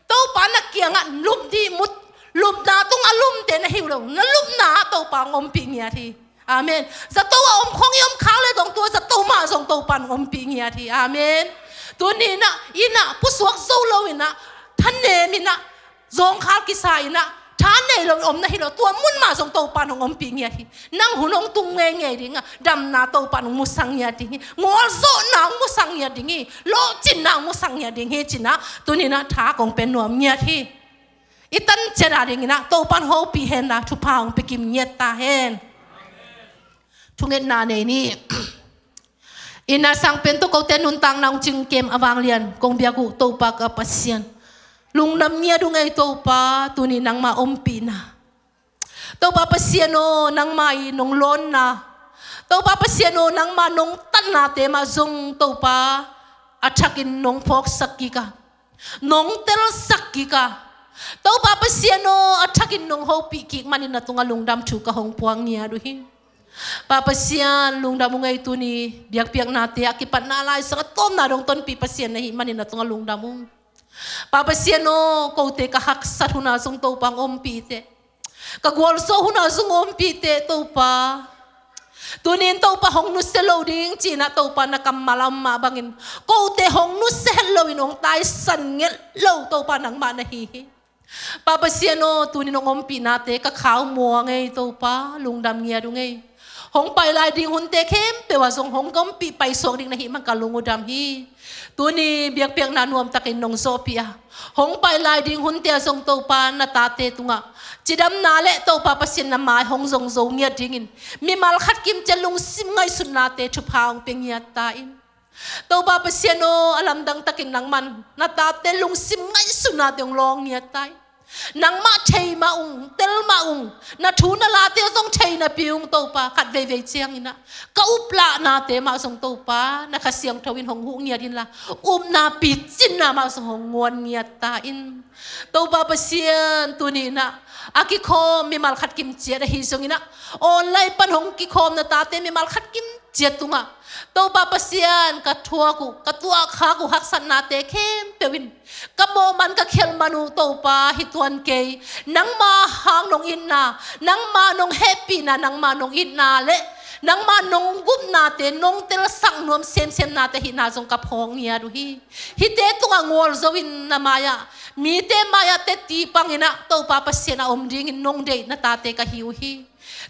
Topa na kiangah lup dih mut, lupna tungah lumte na hi uh lo, na lupna ah Topa hong ompih ngiat hi. Amen. Zato a om khong i om khak le zong, tua zato mah zong Topa in hong ompih ngiat hi. Amen. Tuni in ah, inn ah pusuak zo lo in ah, thanem in ah, zawngkhal kisa in ah, tha nei lo in om na hi lo, tua mun mah zong Topa in hong ompih ngiat hi. Nang hun hong tung ngeingei ding a, damna Topa in hong musak ngiat ding hi. Gualzawhna hong musak ngiat ding hi. Lawhcinna hong musak ngiat ding hi ci-in ah, tuni in ah tha kong pia nuam ngiat hi. I tan ciat adingin ah Topa in hopih henla, thupha hong pia kim ngiat ta hen. Thungetna nei ni. Inn ah sang pen tawh kote nuntakna hong cingkem a vanglian kong biak uh Topa ka Pasian, lungdam ngiat uh ngei Topa, tuni nangma ompihna. Topa Pasian aw, nangma i nong lawnna, Topa Pasian aw, nangma nong tatnate mah zong Topa a thakin nong phawksak kik a, nong telsak kik a, Topa Pasian aw, a thakin nong hopih kik manin na tungah lungdam thu ka hong puak ngiat uh hi. Pa Pasian, lungdam uh ngei, tuni biakpiaknate a kipatna laisang a tawpna dong tonpih Pasian na hih manin na tungah lungdam uh. Pa Pasian aw, kote ka haksat hun ah zong Topa hong ompih teh, ka gualzawh hun ah zong ompih teh Topa. Tuni in Topa hong nusia lo ding ci-in ah Topa na kammal a om mah bangin, kote hong nusia het loin hong taisan ngelh lo Topa nangmah na hi hi. Pa Pasian aw, tuni in hong ompihnate ka khau muang ei Topa, lungdam ngiat uh ngei. Hong pai lai ding hunte khempeuh ah zong hong ompih paisuak ding na hih man ka lung uh dam hi. Tuni biakpiakna nuamtakin nong zawhpih a, hong pai lai ding hunte ah zong Topa na tate tungah cidamna le Topa Pasian na mai hong zong zo ngiat dingin mimal khat kimciat lungsim ngaihsutnate thupha hong pia ngiat ta in. Topa Pasian aw, a lamdang takin nangman na tate lungsim ngaihsutnate hong lawng ngiat ta in. Nangmah thei mah ung, tel mah ung, na thu na late zong thei napi ung Topa, khat veivei ciangin ah ka uplahnate mah zong Topa, na Kha Siangtho in hong huh ngiat inla, upna picinna mah zong hong guan ngiat ta in. Topa Pasian, tuni in ah a kikhawm mimal khat kim ciat ahi zongin ah, online pan hong kikhawm na tate mimal khat kim ciat tungah, Topa Pasian, ka thuak uh, ka tuahkhak uh haksatnate khempeuh in ka mawhman ka khialhman uh Topa hi tuan kei. Nangma hang nong itna, nangma nong hehpihna, nangma nong itna le nangma nong gupnate, nong telsak nuam semsemnate hihna zong ka phawk ngiat uh hi. Hihte tungah gualzo in na mai-ah, mite mai-ah teci pangin ah Topa Pasian a om dingin nong deih na tate ka hi uh hi.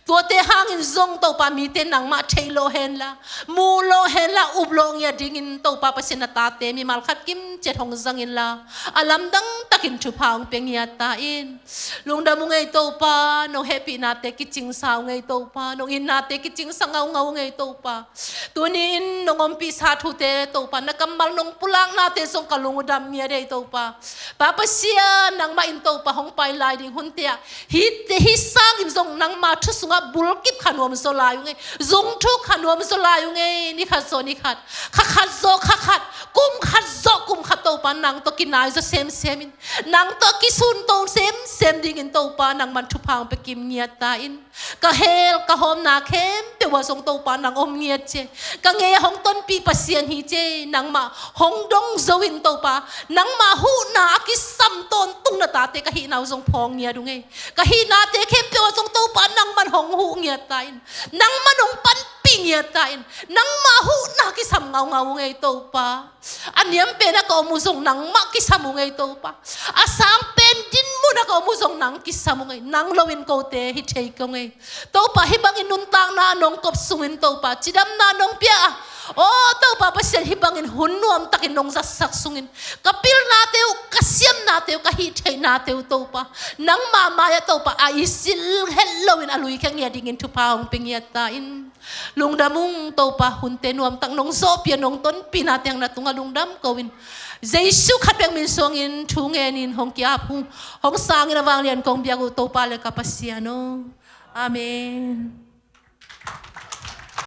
Tuate hangin zong Topa, mite nangmah theih lawh henla, muh lawh henla, up lawh ngiat dingin Topa Pasian, na tate mimal khat kim ciat hong zang inla, a lamdang takin thupha hong pia ngiat ta in. Lungdam ung ei Topa, nong hehpihnate kicingsa ung ei Topa, nong itnate kicingsa ngaungau ung ei Topa. Tuni in nong ompihsa thute Topa, na kammal nong pulaknate zong ka lung uh dam ngiat ei Topa. Pa Pasian, nangmah in Topa hong pai lai ding hunte ah, hihte, hih sangin zong nangma thu sungah bulkip kha nuam zaw lai ung ei. Zungthuk kha nuam zaw lai ung ei. Ni khat zawh ni khat, kha khat zawh kha khat, kum khat zawh kum khat Topa, nang tawh kinai zaw semsem in, nang tawh kisunto semsem dingin Topa, nangman thupha hong pia kim ngiat ta in. Ka hel ka hawmna khempeuh ah zong Topa, nang om ngiat ci. Ka ngei ah hong tonpih Pasian hi ci. Nangmah hong dong zo in Topa, nangmah huhna a kisam tawntung na tate ka hihna uh zong phawk ngiat ung ei. Ka hihnate khempeuh ah zong Topa, nangman hong huh ngiat ta in. Nangman hong panpih ngiat ta in. Nangmah huhna kisam ngaungau ung ei Topa. A niam pen ah ka om uh zong nangmah kisam ung ei Topa. A sang pen dinmun ah ka om uh zong nang kisam ung ei. Nang lo in kote hi thei kei ung ei. Topa, hih bangin nuntakna nong kop sungin Topa, cidamna nong pia a, aw Topa Pasian, hih bangin hun nuamtakin nong zatsak sungin ka pilnate uh, ka siamnate uh, ka hih theihnate uh Topa, nangmah mai-ah Topa, a i silh het loin a lui khia ngiat dingin thupha hong pia ngiat ta in. Lungdam ung Topa, hunte nuamtak nong zawhpih a, nong tonpihna teng na tungah lungdam ko in, Jesu khat bek min suangin thu ngenin hong ki-ap uh, hong sangin a vanglian kong biak uh Topa le ka Pasian aw. Amen.